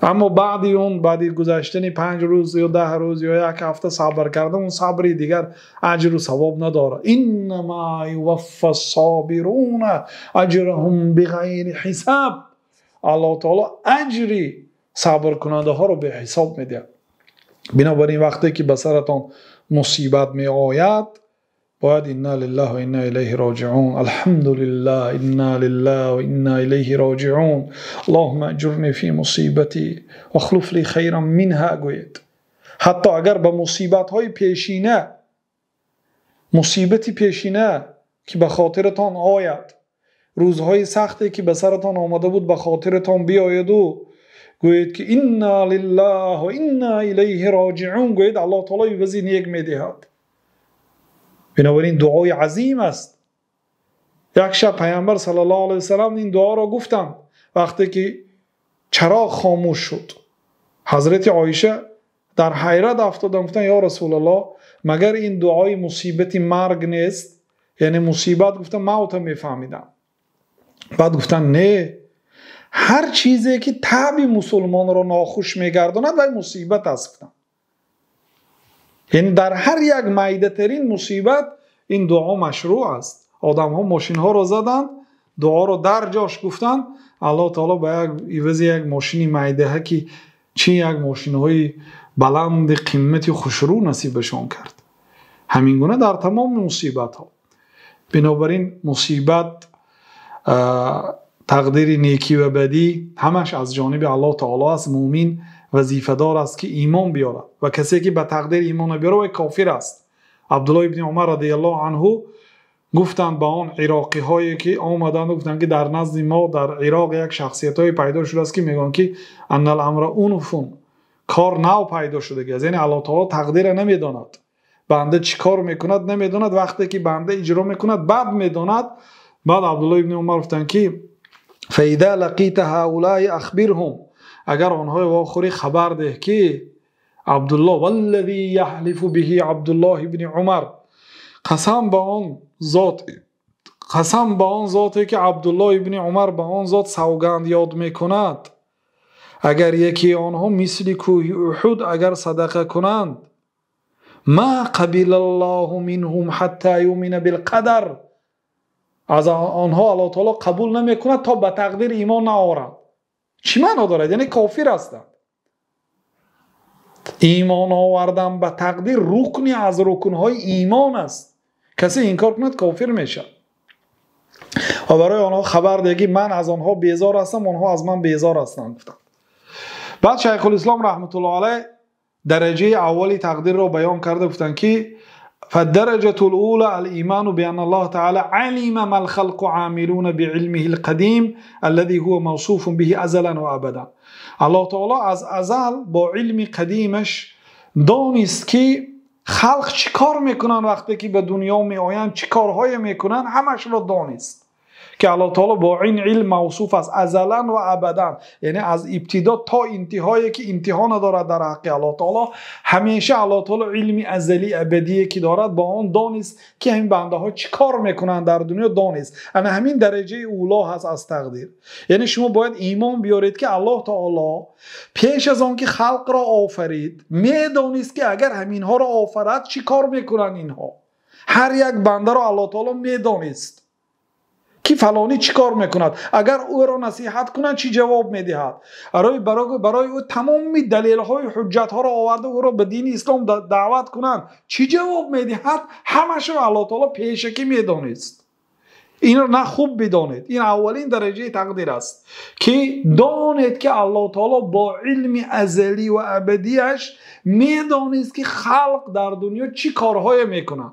Аммо баъди он, баъди гузаштани 5 рӯз ё 10 рӯз ё як ҳафта сабр кардан, он сабри дигар аҷру савоб надорад. Иннама юваффа собируна аҷраҳум биғайри ҳисоб. Аллоҳ таоло аҷри сабркунандаҳоро беҳисоб медиҳад. Бинобар ин вақте ки ба саратон мусибат меояд, бояд инна лиллаҳи ва инна илайҳи роҷиун, алҳамдулиллаҳ, инна лиллаҳи ва инна илайҳи роҷиун, аллоҳумма аҷурни фи мусибати вахлуф ли хайран минҳа гӯед. Ҳатто агар ба мусибатҳои пешина, мусибати пешина ки ба хотиратон ояд, рӯзҳои сахте ки ба саратон омада буд ба хотиратон биояду гӯед ки инна лиллаҳи ва инна илайҳи роҷиун гӯед, Аллоҳ таоло ивази нек медиҳад. Бинобар ин дуои азим аст. Як шаб Паёмбар саллаллоҳу алайҳи васаллам ин дуоро гуфтанд вақте ки чароғ хомӯш шуд. Ҳазрати Оиша дар ҳайрат афтоданд, гуфтанд: ё Расулуллоҳ, магар ин дуои мусибати марг нест? Яъне мусибат гуфтан мавта мефаҳмидам. Баъд гуфтанд не, ҳар чизе ки таби мусулмонро нохуш мегардонад вай мусибат аст, гуфтанд. Яъне дар ҳар як майдатарин мусибат ин дуо машрӯъ аст. Одамҳо мошинҳоро заданд, дуоро дар ҷош гуфтанд, Аллоҳ таоло ба як ивази як мошини майдаҳа ки чи як мошинҳои баланди қимати хушрӯ насибашон кард. Ҳамин гуна дар тамоми мусибатҳо. Бинобар ин мусибат, тақдири некӣ ва бадӣ ҳамаш аз ҷониби Аллоҳ таоло аст. Мӯмин вазифадор аст ки имон биёрад ва касе ки ба тақдир имон набиёрад вай кофир аст. Абдуллоҳ ибни Умар радиаллоҳу анҳу гуфтанд ба он ироқиҳое ки омаданд, гуфтанд ки дар назди мо дар Ироқ як шахсиятҳое пайдо шудааст ки мегӯянд ки аннал амра унфун, кор нав пайдо шудагиаст. Яъне Аллоҳ таоло тақдирро намедонад, банда чӣ кор мекунад намедонад, вақте ки банда иҷро мекунад баъд медонад. Баъд Абдуллоҳ ибни Умар гуфтанд ки фаиза лақита ҳаулаи ахбирҳум, агар онҳои вохӯрӣ хабар деҳ ки Абдуллоҳ валлази яҳлифу биҳи Абдуллоҳ ибни Умар, қасам ба он зот, қасам ба он зоте ки Абдуллоҳ ибни Умар ба он зот савганд ёд мекунад, агар яке онҳо мисли кӯҳи Уҳуд агар садақа кунанд, ма қабилаллоҳу минҳум ҳатта юмина билқадар, аз онҳо Аллоҳ таоло қабул намекунад то ба тақдир имон наоранд. Чӣ маъно дорад? Яъне кофир ҳастанд. Имон овардан ба тақдир рукни аз рукнҳои имон аст. Касе инкор кунад кофир мешавад. Ва барои онҳо хабар деҳ ки ман аз онҳо безор ҳастам, онҳо аз ман безор ҳастанд, гуфтанд. Баъд Шайхулислом раҳматуллоҳи алайҳ дараҷаи аввали тақдирро баён карда гуфтанд ки فالدرجة الأولى الإيمان بأن الله تعالى علم ما الخلق عاملون بعلمه القديم الذي هو موصوف به أزلا وأبدا. الله تعالى از ازل با علم قدیمش دانست که خلق چی کار میکنن، وقتی که به دنیا می آیند چی کارهای میکنن، همش را دانست که الله تعالی با این علم موصوف است ازلا و ابدا، یعنی از ابتدا تا انتهایی که انتها ندارد در حق الله تعالی. همیشه الله تعالی علم ازلی ابدی که دارد با آن دانست که همین بنده ها چی کار میکنن در دنیا دانست. انا همین درجه اولا هست از تقدیر. یعنی شما باید ایمان بیارید که الله تعالی پیش از آن که خلق را آفرید میدانست که اگر همین ها را آفرد چی کار میکنن اینها. هر یک بنده را الله تعالی میدانست که فلانی چی کار میکند، اگر او را نصیحت کنند چی جواب میدهد، برای او تمام دلیل های حجت ها را آورده او را به دین اسلام دعوت کنند چی جواب میدهد، همش را الله تعالی پیشکی میدانست. این را نه خوب بدانید، این اولین درجه تقدیر است که دانید که الله تعالی با علم ازلی و ابدیش میدانست که خلق در دنیا چی کارهای میکنند.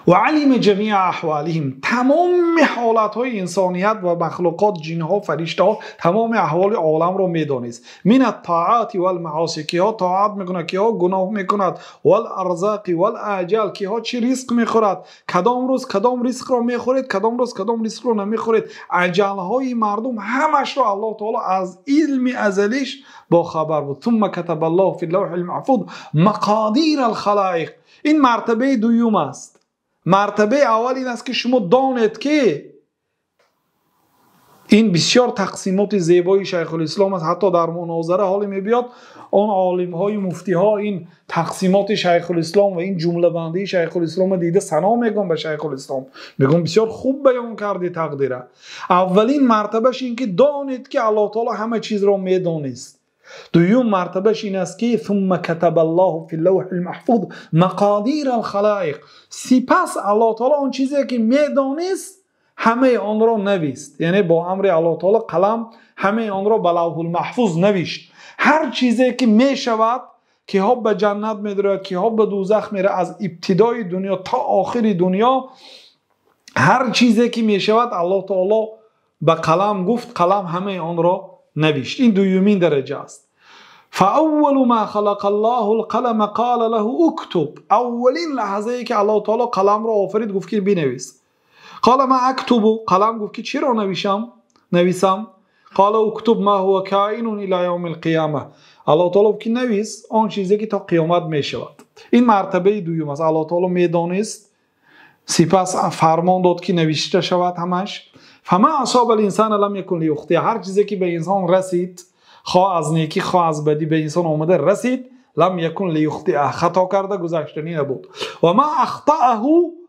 و علم جمیع احوالهم، تمام حالتهای انسانیت و مخلوقات، جنها، فرشته‌ها، تمام احوال عالم را میدانست. من الطاعات والمعاصی، کیها طاعت میکند، کیها گناه میکند، والارزاق والاجل، کیها چی رزق میخورد، کدام روز کدام رزق را میخورید، کدام روز کدام رزق را نمیخورید. اجلهای مردم همش را الله تعالی از علم ازلیش با خبر بود. ثم كتب الله فی اللوح المحفوظ مقادیر الخلائق. این مرتبه دوم است. مرتبه اول این است که شما دانید که این بسیار تقسیمات زیبای شیخ الاسلام است. حتی در مناظره حالی میبیاد آن عالم های مفتی ها این تقسیمات شیخ الاسلام و این جمله بندی شیخ الاسلام دیده ثنا میگن به شیخ الاسلام، میگن بسیار خوب بیان کردی تقدیره. اولین مرتبهش این که دانید که الله تعالی همه چیز را میدانست. دوم مرتبهش این است که ثم كتب الله فی اللوح المحفوظ مقادیر الخلائق، سپس الله تعالی آن چیزی که میدانست همه آن را نوشت. یعنی با امر الله تعالی قلم همه آن را به لوح المحفوظ نوشت. هر چیزی که میشود، که ها به جنت میره، که ها به دوزخ میره، از ابتدای دنیا تا آخر دنیا هر چیزی که میشود الله تعالی به قلم گفت، قلم همه آن را نوشت. این دومین درجه است. فاول ما خلق الله القلم قال له اكتب. اولین لحظه ای که الله تعالی قلم را آفرید گفت که بنویس. قال ما اكتب، قلم گفت که چی را نویسم؟ قال اكتب ما هو كائن الى يوم القیامه. الله تعالی گفت که نویس آن چیزی که تا قیامت می شود. این مرتبه دوم است. الله تعالی میدانست، سپس فرمان داد که نوشته شود همش. فما اصاب الانسان لم يكن ليخطئه، هر چیزی که به انسان رسید، خواه از نیکی خواه از بدی به انسان آمده رسید، لم يكن ليخطئه، خطا کرده گذشتنی نبود. و ما اخطأه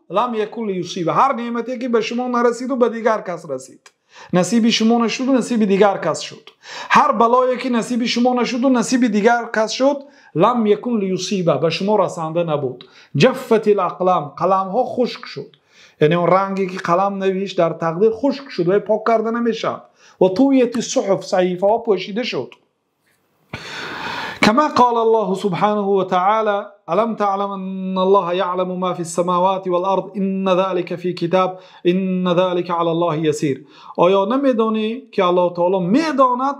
لم يكن ليصيبه، هر نعمتی که به شما نرسید و به دیگر کس رسید، نصیب شما نشد و نصیب دیگر کس شد. هر بلایی که نصیب شما نشد و نصیب دیگر کس شد، لم يكن ليصيبه، به شما رسانده نبود. جفت الاقلام، قلم ها خشک شد، یعنی اون رنگی که قلم نوشت در تقدیر خشک شد و پاک کرده نمیشد. و طویت الصحف، صحیفه ها پوشیده شد. كما قال الله سبحانه وتعالى ألم تعلم أن الله يعلم ما في السماوات والأرض إن ذلك في كتاب إن ذلك على الله يسير. آیا نمیدانی که الله تعالی میداند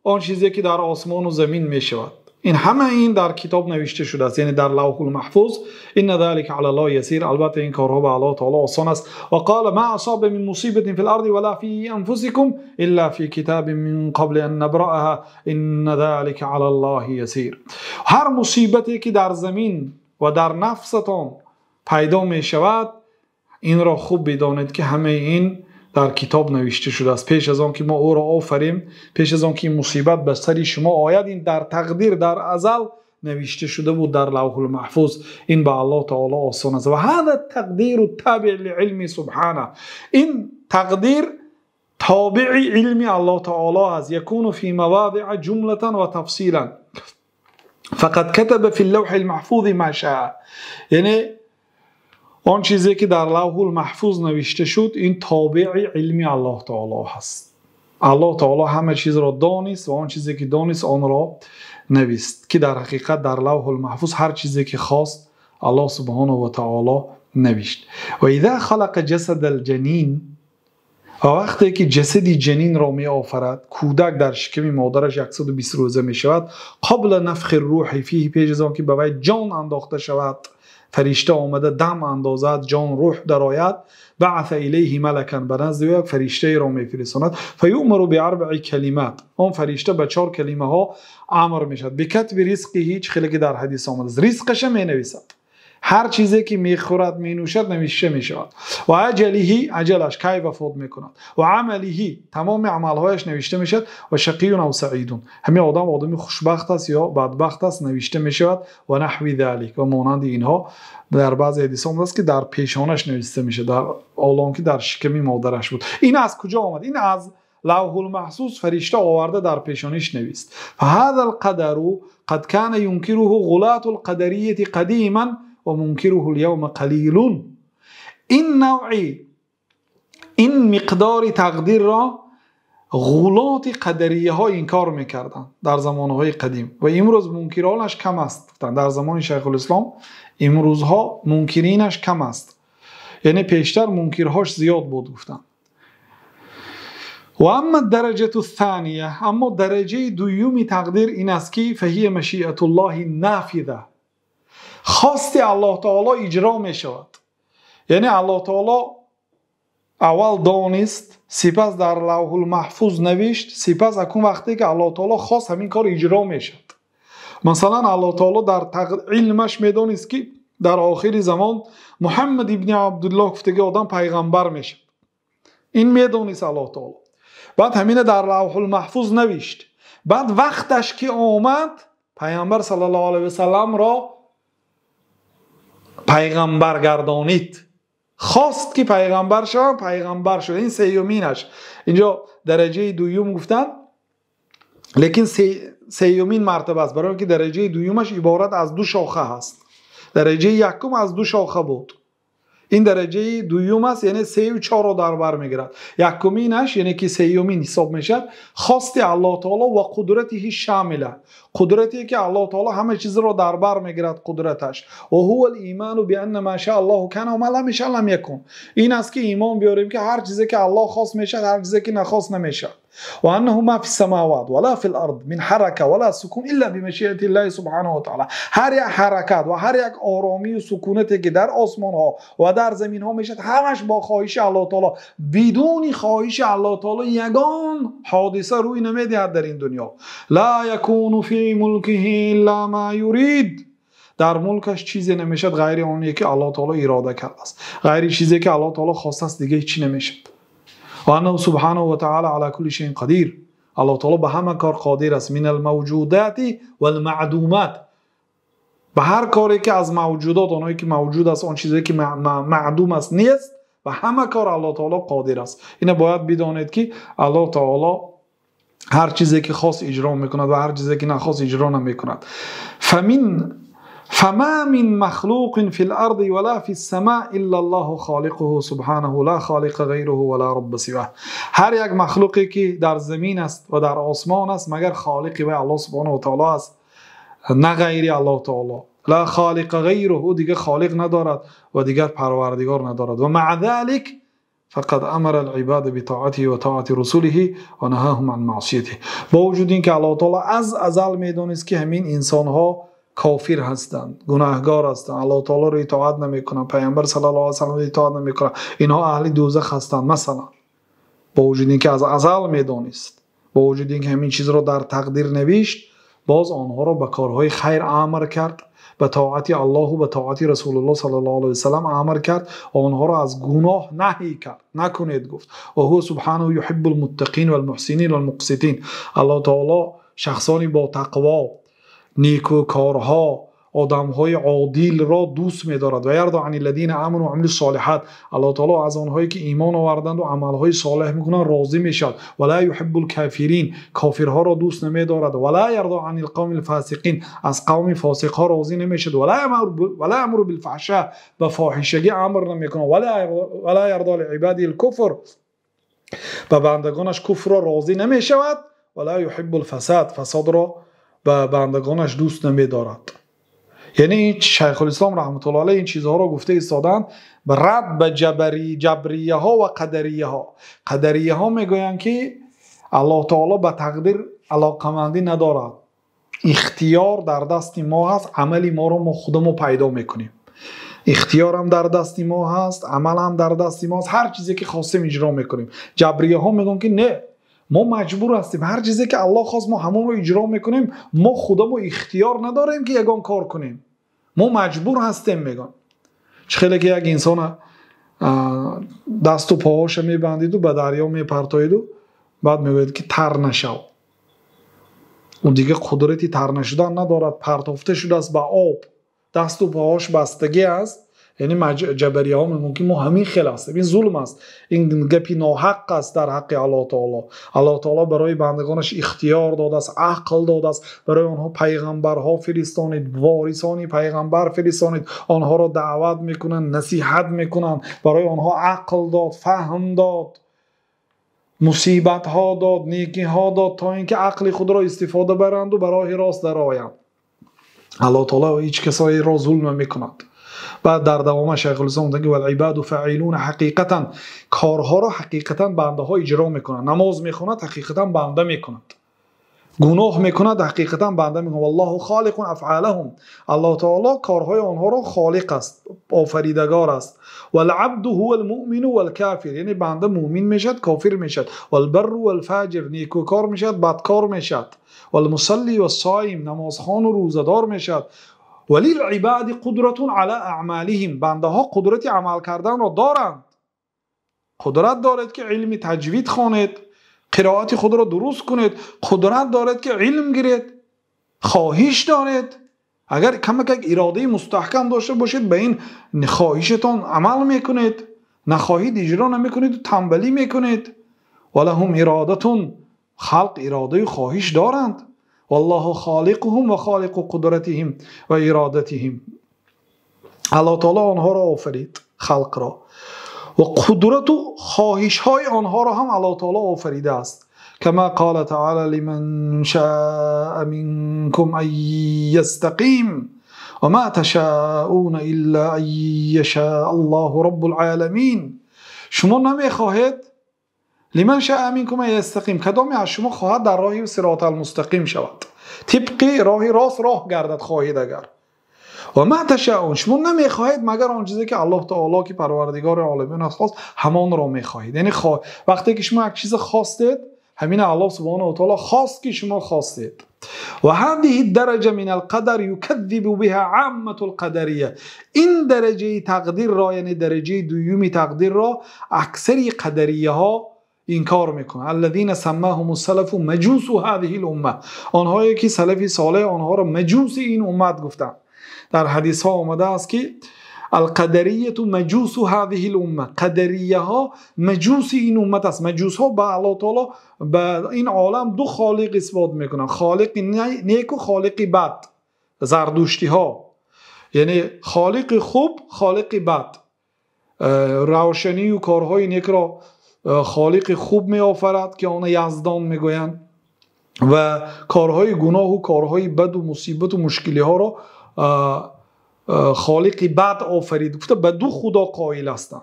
آن چیزی که در آسمان و زمین میشود؟ این همه این در کتاب نوشته شده است، یعنی در لوح المحفوظ. ان ذلك علی الله یسیر، البته این کارها به الله تعالی آسان است. و قال ما اصاب من مصیبت فی الارض ولا فی انفسکم الا فی کتاب من قبل ان نبرأها ان ذلك علی الله یسیر. هر مصیبتی که در زمین و در نفستان پیدا می شود، این را خوب بدانید که همه این در کتاب نوشته شده است. پیش از آن که ما او را آفریم، پیش از آن که این مصیبت به سر شما آید، این در تقدیر در ازل نوشته شده بود در لوح المحفوظ. این به الله تعالی آسان است. و هذا التقدیر التابع لعلم سبحانه، این تقدیر تابع علم الله تعالی است. یکون فی مواضع جملة و تفصیلا فقد كتب فی اللوح المحفوظ ما شاء. یعنی آن چیزی که در لوح المحفوظ نوشته شد، این تابع علم الله تعالی هست. الله تعالی همه چیز را دانست و آن چیزی که دانست آن را نوشت، که در حقیقت در لوح المحفوظ هر چیزی که خواست الله سبحانه و تعالی نوشت. و اذا خلق جسد الجنین، و وقتی که جسد جنین را می آفرد، کودک در شکم مادرش 120 روزه می شود، قبل نفخ الروح فیه، پیش از آن که به وی جان انداخته شود، فرشته آمده دم اندازد، جان روح درآید، بعث الیه ملکا، به نزد او یک فرشته را میفرستاند، فیؤمر باربع کلمات، آن فرشته به 4 کلمه ها امر میشد. بکتب رزقه، چه خیلی که در حدیث آمده است، رزقش مینویسد، هر چیزی که میخورد مینوشد نوشته میشود. و اجله، اجلش کی وفات میکند، و عمله، تمام اعمالهایش نوشته میشود، و شقی او سعید، همین آدم آدمی خوشبخت است یا بدبخت است نوشته میشود، و نحوی ذلک و مانند اینها. در بعضی حدیث آمده است که در پیشانش نوشته میشه، در آلان که در شکم مادرش بود. این از کجا آمد؟ این از لوح المحفوظ فرشته آورده در پیشانیش نوشت. فهذا القدر قد كان ينكره غلاة القدرية قديما و منکره اليوم قلیل. این نوعی، این مقدار تقدیر را غلات قدریه ها انکار میکردند در زمانهای قدیم و امروز منکرانش کم است. در زمان شیخ الاسلام امروزها منکرینش کم است. Яъне пештар мункирҳош зиёд буд гуфтанд. Ва амма дараҷату ссания, аммо дараҷаи дуюми тақдир ин аст ки фаҳия машиатуллоҳи нафиза, хости Аллоҳ таоло иҷро мешавад. Яъне Аллоҳ таоло аввал донист, сипас дар лавҳулмаҳфуз навишт, сипас акун вақте ки Аллоҳ таоло хост ҳамин кор иҷро мешавад. Масалан Аллоҳ таоло дар илмаш медонист ки дар охири замон Муҳаммад ибни Абдуллоҳ гуфтаги одам пайғамбар мешавад. Ин медонист Аллоҳ таоло. Баъд ҳамина дар лавҳулмаҳфуз навишт. Баъд вақташ ки омад пайғамбар саллаллоҳу алайҳи васалламро пайғамбар гардонид. Хост ки пайғамбар шавад, пайғамбар шуд. Ин сеюминаш. Инҷо дараҷаи дуюм гуфтанд, лекин сеюмин мартаба аст, барои он ки дараҷаи дуюмаш иборат аз ду шоха ҳаст. Дараҷаи якум аз ду шоха буд. Ин дараҷаи дуюм аст, яъне сею чорро дар бар мегирад. Якуминаш, яъне ки сеюмин ҳисоб мешавад, хости Аллоҳ таоло ва қудратиҳи шамила, қудрате ки Аллоҳ таоло ҳама чизро дар бар мегирад қудраташ. Ва ҳува л-иману бианна ма шаа Аллоҳу кана ва ма лам яша лам якун. Ин аст ки имон биёрем ки ҳар чизе ки Аллоҳ хост мешавад, ҳар чизе ки нахост намешавад. Ва аннаҳу ма фи ссамават ва ла фи л-ард мин ҳарака ва ла сукун илла бимашиати Аллоҳи субҳанаҳу ва таъоло. Ҳар як ҳаракат ва ҳар як оромию сукунате ки дар осмонҳо ва дар заминҳо мешавад, ҳамаш бо хоҳиши Аллоҳ таоло. Бидуни хоҳиши Аллоҳ таоло ягон ҳодиса рӯй намедиҳад дар ин дунё. Ла якуну фи мулкиҳи илла ма юрид. Дар мулкаш чизе намешавад ғайри оне ки Аллоҳ таоло ирода кардааст, ғайри чизе ки Аллоҳ таоло хостааст, дига ҳеҷ чи намешавад. Ва аннаҳу субҳанаҳу ва таъоло ала кулли шайъин қадир. Аллоҳ таоло ба ҳама кор қодир аст. Мин алмавҷудати валмаъдумат, ба ҳар коре ки аз мавҷудот, онҳое ки мавҷуд аст, он чизе ки маъдум аст нест, ба ҳама кор Аллоҳ таоло қодир аст. Ина бояд бидонед ки Аллоҳ таоло ҳар чизе ки хост иҷро мекунад ва ҳар чизе ки нахост иҷро намекунад. فما من مخلوق في الأرض ولا في السماء إلا الله خالقه سبحانه لا خالق غيره ولا رب سواه. هر یک مخلوقی که در زمین است و در آسمان است مگر خالقی و الله سبحانه و تعالی است، نه غیری الله تعالی. لا خالق غیره، او دیگه خالق ندارد و دیگر پروردگار ندارد. و مع ذلك فقد امر العباد بطاعته وطاعة رسوله ونهاهم عن معصيته. با وجود اینکه الله تعالی از ازل میدونست که همین انسانها کافر هستند، گناهگار هستند، الله تعالی رو اطاعت نمیکنند، پیامبر صلی الله علیه و سلم رو اطاعت نمیکنند، اینها اهل دوزخ هستند مثلا. با وجود اینکه از ازل میدونست، با وجود اینکه همین چیز رو در تقدیر نوشت، باز آنها را به کارهای خیر امر کرد، به طاعت الله و به طاعت رسول الله صلی الله علیه و سلم امر کرد و آنها را از گناه نهی کرد، نکنید گفت. و هو سبحانه یحب المتقین والمحسنین والمقسطین. الله تعالی شخصانی با تقوا، نیکوکارها، آدمهای عادل را دوست می‌دارد. و یرضى عن الذین آمنوا وعملوا الصالحات. الله تعالی از آنهایی که ایمان آوردند و عملهای صالح میکنند راضی میشود. و لا یحب الکافرین، کافرها را دوست نمی‌دارد. و لا یرضى عن القوم الفاسقین، از قوم فاسقها راضی نمیشود. و لا یامر بالفحشاء، به فاحشگی امر نمیکند. و لا یرضى لعباده الکفر، به بندگانش کفر را راضی نمیشود. و لا یحب الفساد، فساد را به بندگانش دوست نمی‌دارد. یعنی این شیخ الاسلام رحمت الله علیه این چیزها را گفته ایستادند رد به جبریه ها و قدریه ها. قدریه ها میگویند که الله تعالی به تقدیر علاقمندی ندارد، اختیار در دست ما هست، عمل ما رو ما خودمون پیدا میکنیم، اختیار هم در دست ما هست، عمل هم در دست ما هست، هر چیزی که خواستیم اجرا میکنیم. جبریه ها میگن که نه، ما مجبور هستیم، هر چیزی که الله خواست ما همون رو اجرا میکنیم، ما خودمون اختیار نداریم که یگان کار کنیم، ما مجبور هستیم. میگن چه خیلی که یک انسان دست و پاهاش میبندید و به دریا میپرتایید و بعد میگوید که تر نشو، اون دیگه قدرتی تر نشدن ندارد، پرتافته شده است به آب، دست و پاهاش بستگی است. یعنی جبریه ها میگن که ما همین خیل هستیم، این ظلم است، این گپی ناحق است در حق الله تعالی. الله تعالی برای بندگانش اختیار داده است، عقل داده است، برای آنها پیغمبرها فرستانید، وارثان پیغمبر فرستانید، آنها را دعوت میکنن، نصیحت میکنن، برای آنها عقل داد، فهم داد، مصیبت ها داد، نیکی ها داد، تا اینکه عقل خود را استفاده برند و برای راست درآیند. الله تعالی هیچ کسایی را ظلم نمیکند. بعد در دوام شیخ الاسلام گفتند که والعباد فاعلون حقیقتا، کارها را حقیقتا بنده ها اجرا میکنند. نماز میخواند حقیقتا بنده میکند، گناه میکند حقیقتا بنده میکند. والله خالق افعالهم، الله تعالی کارهای آنها را خالق است، آفریدگار است. والعبد هو المؤمن والکافر، یعنی بنده مؤمن میشد، کافر میشد. والبر والفاجر، نیکوکار میشد، بدکار میشد. والمصلی والصائم، نمازخوان و روزه‌دار میشد. وللعباد قدرت علی اعمالهم، بنده ها قدرت عمل کردن را دارند. قدرت دارد که علم تجوید خوانید، قرائت خود را درست کنید، قدرت دارد که علم گیرید، خواهش دارید. اگر کمک یک اراده مستحکم داشته باشید به این خواهشتان عمل میکنید، نخواهید اجرا نمیکنید و تنبلی میکنید. ولهم ارادتون، خلق اراده و خواهش دارند. والله خالقهم و خالق قدرتهم و ارادتهم، الله تعالی آنها را آفرید، خلق را، و قدرت و خواهش های آنها را هم الله تعالی آفریده است. کما قال تعالی لمن شاء منکم ان یستقیم وما تشاءون الا ان یشاء الله رب العالمین. شما نمیخواهید، لمن شاء منکم ان یستقیم، کدامی از شما خواهد در راه صراط المستقیم شود، طبق راه راست راه گردد خواهید اگر. و ما تشاءون، شما نمیخواهید مگر آن چیزی که الله تعالی که پروردگار عالمین است خواست همان را میخواهید. یعنی وقتی که شما یک چیز خواستید، همین الله سبحانه و تعالی خواست که شما خواستید. و هذه الدرجه من القدر یکذب بها عامه القدریه، این درجه تقدیر را، یعنی درجه دوم تقدیر را اکثری قدریه ها انکار میکنه. الذين سماهم السلف مجوس هذه الامه، آنهایی که سلف صالح آنها را مجوس این امت گفتند. در حدیث ها آمده است که القدریه مجوس هذه الامه، قدریه ها مجوس این امت است. مجوس ها به الله تعالی به این عالم دو خالق اثبات میکنن، خالق نیک و خالق بد. زردشتی ها یعنی خالق خوب، خالق بد، روشنی و کارهای نیک را خالق خوب می آفرد که آن یزدان میگویند، و کارهای گناه و کارهای بد و مصیبت و مشکلی ها را خالق بد آفرید. گفته به دو خدا قائل هستند.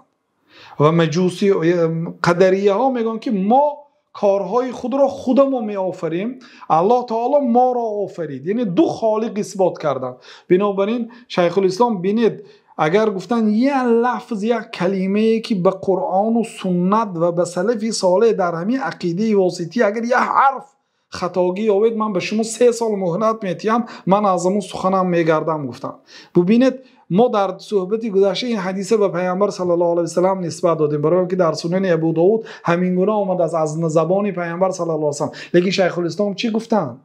و مجوسی قدریه ها میگن که ما کارهای خود را خودمون می آفریم، الله تعالی ما را آفرید، یعنی دو خالق اثبات کردند. بنابراین شیخ الاسلام بینید اگر گفتن یک لفظ، یک کلمه که به قرآن و سنت و به سلف صالح در همین عقیده واسطی اگر یک حرف خطاگی یابید، من به شما 3 سال مهلت میتیم، من از اون سخنم میگردم گفتم. ببینید ما در صحبت گذشته این حدیث به پیامبر صلی الله علیه و سلم نسبت دادیم، برای اینکه در سنن ابوداود همین گونه آمد از زبان پیامبر صلی الله علیه و سلم. لیکن شیخ الاسلام چی گفتند؟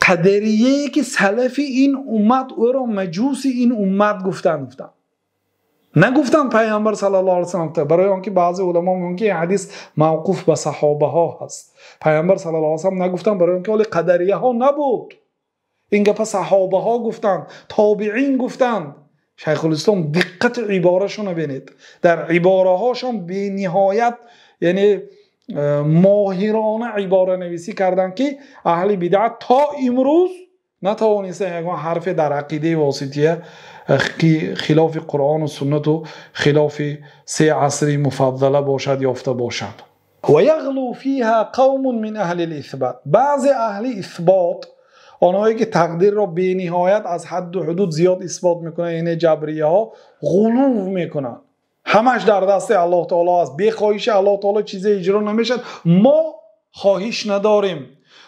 قدریه که سلف این امت او را مجوس این امت گفتند. نگفتن پیامبر صلی الله علیه و سلم، برای آنکه بعضی علما میگن که این حدیث موقوف به صحابه ها هست. پیامبر صلی الله علیه و سلم نگفتن برای آنکه ولی قدریه ها نبود، این گپ صحابه ها گفتن، تابعین گفتن. شیخ الاسلام دقت عبارهشون رو ببینید، در عباره هاشون بی نهایت یعنی ماهرانه عباره نویسی کردن که اهل بدعت تا امروز نتوانستن یک حرف در عقیده واسطیه که خلاف قرآن و سنت و خلاف 3 عصر مفضله باشد یافته باشند. و یغلو فیها قوم من اهل الاثبات، بعض اهل اثبات آنهایی که تقدیر را بی نهایت از حد و حدود زیاد اثبات میکنن، یعنی جبریه ها غلو میکنن، همش در دست الله تعالی است، بی خواهش الله تعالی چیزی اجرا نمیشد، ما خواهش نداریم،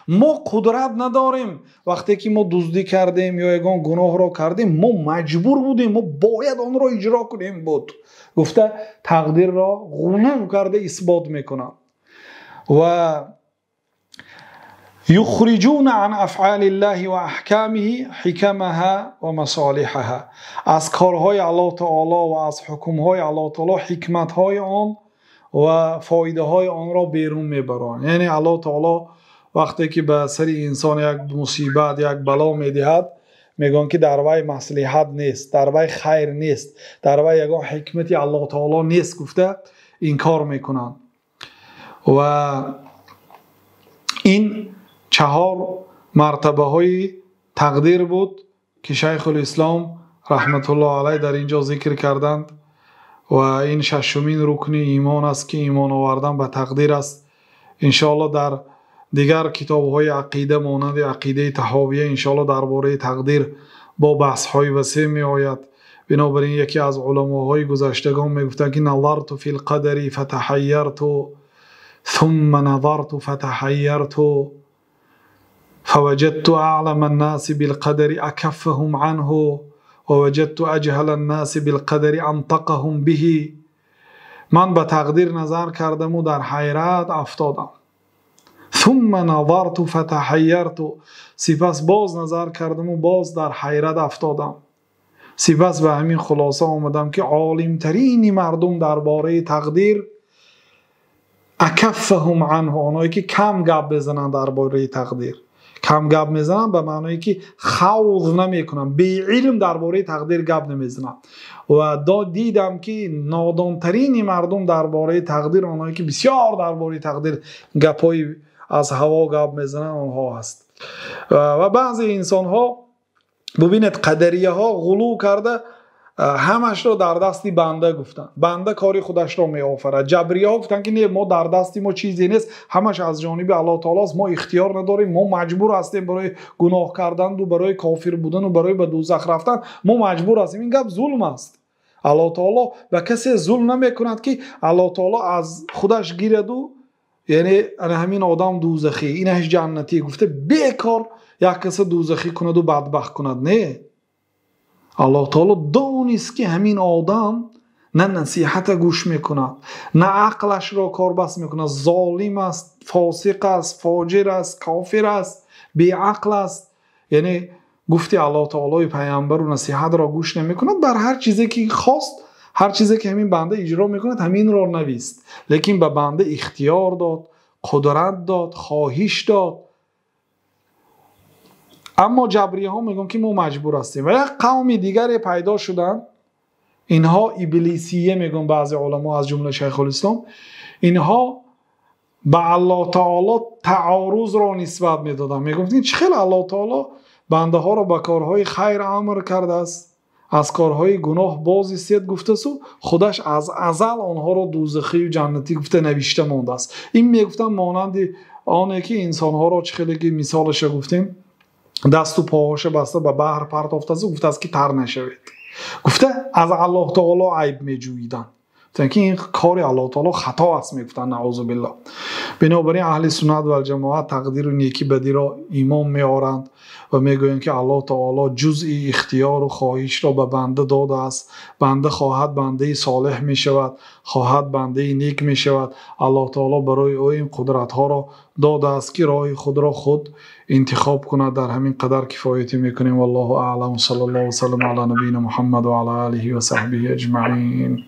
ما قدرت نداریم. وقتی که ما دزدی کردیم یا یگان گناه را کردیم، ما مجبور بودیم، ما باید آن را اجرا کنیم بود. گفته تقدیر را غلو کرده اثبات میکنن. و یخرجون عن افعال الله و احکامه حکمها و مصالحها، از کارهای الله تعالی و از حکمهای الله تعالی حکمتهای آن و فایده های آن را بیرون میبرند. یعنی الله تعالی وقتی که به سر انسان یک مصیبت، یک بلا میدهد، میگن که در وی مصلحت نیست، در وی خیر نیست، در وی یگان حکمت الله تعالی نیست، گفته انکار میکنند. و این 4 مرتبه های تقدیر بود که شیخ الاسلام رحمت الله علیه در اینجا ذکر کردند و این ششمین رکن ایمان است که ایمان آوردن به تقدیر است. انشاءالله در دیگر کتاب‌های عقیده مانند عقیده طحاویه انشاءالله درباره تقدیر با بحث‌های وسیع می‌آید. بنابراین یکی از علماهای گذشتگان می‌گفتند که نظرت فی القدر فتحیرت ثم نظرت فتحیرت فوجدت اعلم الناس بالقدر اکفهم عنه ووجدت اجهل الناس بالقدر انطقهم به. من به تقدیر نظر کردم و در حیرت افتادم. ثم نظرت فتحیرت، سپس باز نظر کردم و باز در حیرت افتادم. سپس به همین خلاصه آمدم که عالمترین مردم درباره تقدیر اکفهم عنه، آنهایی که کم گپ بزنند درباره تقدیر. کم گپ میزنن به معنایی که خوض نمیکنن، بی علم درباره تقدیر گپ نمیزنن. و دیدم که نادانترین مردم درباره تقدیر آنهایی که بسیار درباره تقدیر گپای از هوا گپ میزنن آنها هست. و بعضی انسان ها ببینید قدریه ها غلو کرده همش را در دستی بنده گفتن، بنده کاری خودش را می آفرد. جبریه ها گفتن که نه، ما در دستی ما چیزی نیست، همش از جانب الله تعالی است، ما اختیار نداریم، ما مجبور هستیم برای گناه کردن و برای کافر بودن و برای به دوزخ رفتن ما مجبور هستیم. این گپ ظلم است. الله تعالی به کسی ظلم نمیکند که الله تعالی از خودش گیرد و یعنی همین آدم دوزخی اینش جنتی گفته بیکار یک کس دوزخی کند و بدبخت کند. نه، الله تعالی دانست که همین آدم نه نصیحت گوش میکند، نه عقلش را کار بس میکند، ظالم است، فاسق است، فاجر است، کافر است، بی عقل است. یعنی گفتی الله تعالی پیامبر و نصیحت را گوش نمیکند، بر هر چیزی که خواست، هر چیزی که همین بنده اجرا میکند همین را نویست. لیکن به بنده اختیار داد، قدرت داد، خواهش داد. اما جبریه ها میگن که ما مجبور هستیم. و یک قوم دیگری پیدا شدن، اینها ابلیسیه میگن بعضی علما از جمله شیخ الاسلام، اینها به الله تعالی تعارض را نسبت میدادن. میگفتن چه خیلی الله تعالی بنده ها را به کارهای خیر امر کرده است، از کارهای گناه باز ایستید گفته سو خودش از ازل آنها را دوزخی و جنتی گفته نوشته مانده است. این میگفتن مانند آنه که انسان ها را چه خیلی که مثالش گفتیم دست و پاهاش بسته به بحر پرتافته است، گفته است که تر نشوید. گفته از الله تعالی عیب میجویدن، گفتن که این کار الله تعالی خطا است، میگفتن نعوذ بالله. بنابراین اهل سنت و الجماعت تقدیر و نیکی بدی را ایمان میآورند و میگویند که الله تعالی جزئی اختیار و خواهش را به بنده داده است. بنده خواهد بنده صالح میشود، خواهد بنده نیک میشود. الله تعالی برای او این قدرت ها را داده است که راه خود را خود انتخاب کند. در همین قدر کفایتی میکنیم. والله اعلم. صلی الله وسلم علی نبینا محمد و علی آله و صحبه اجمعین.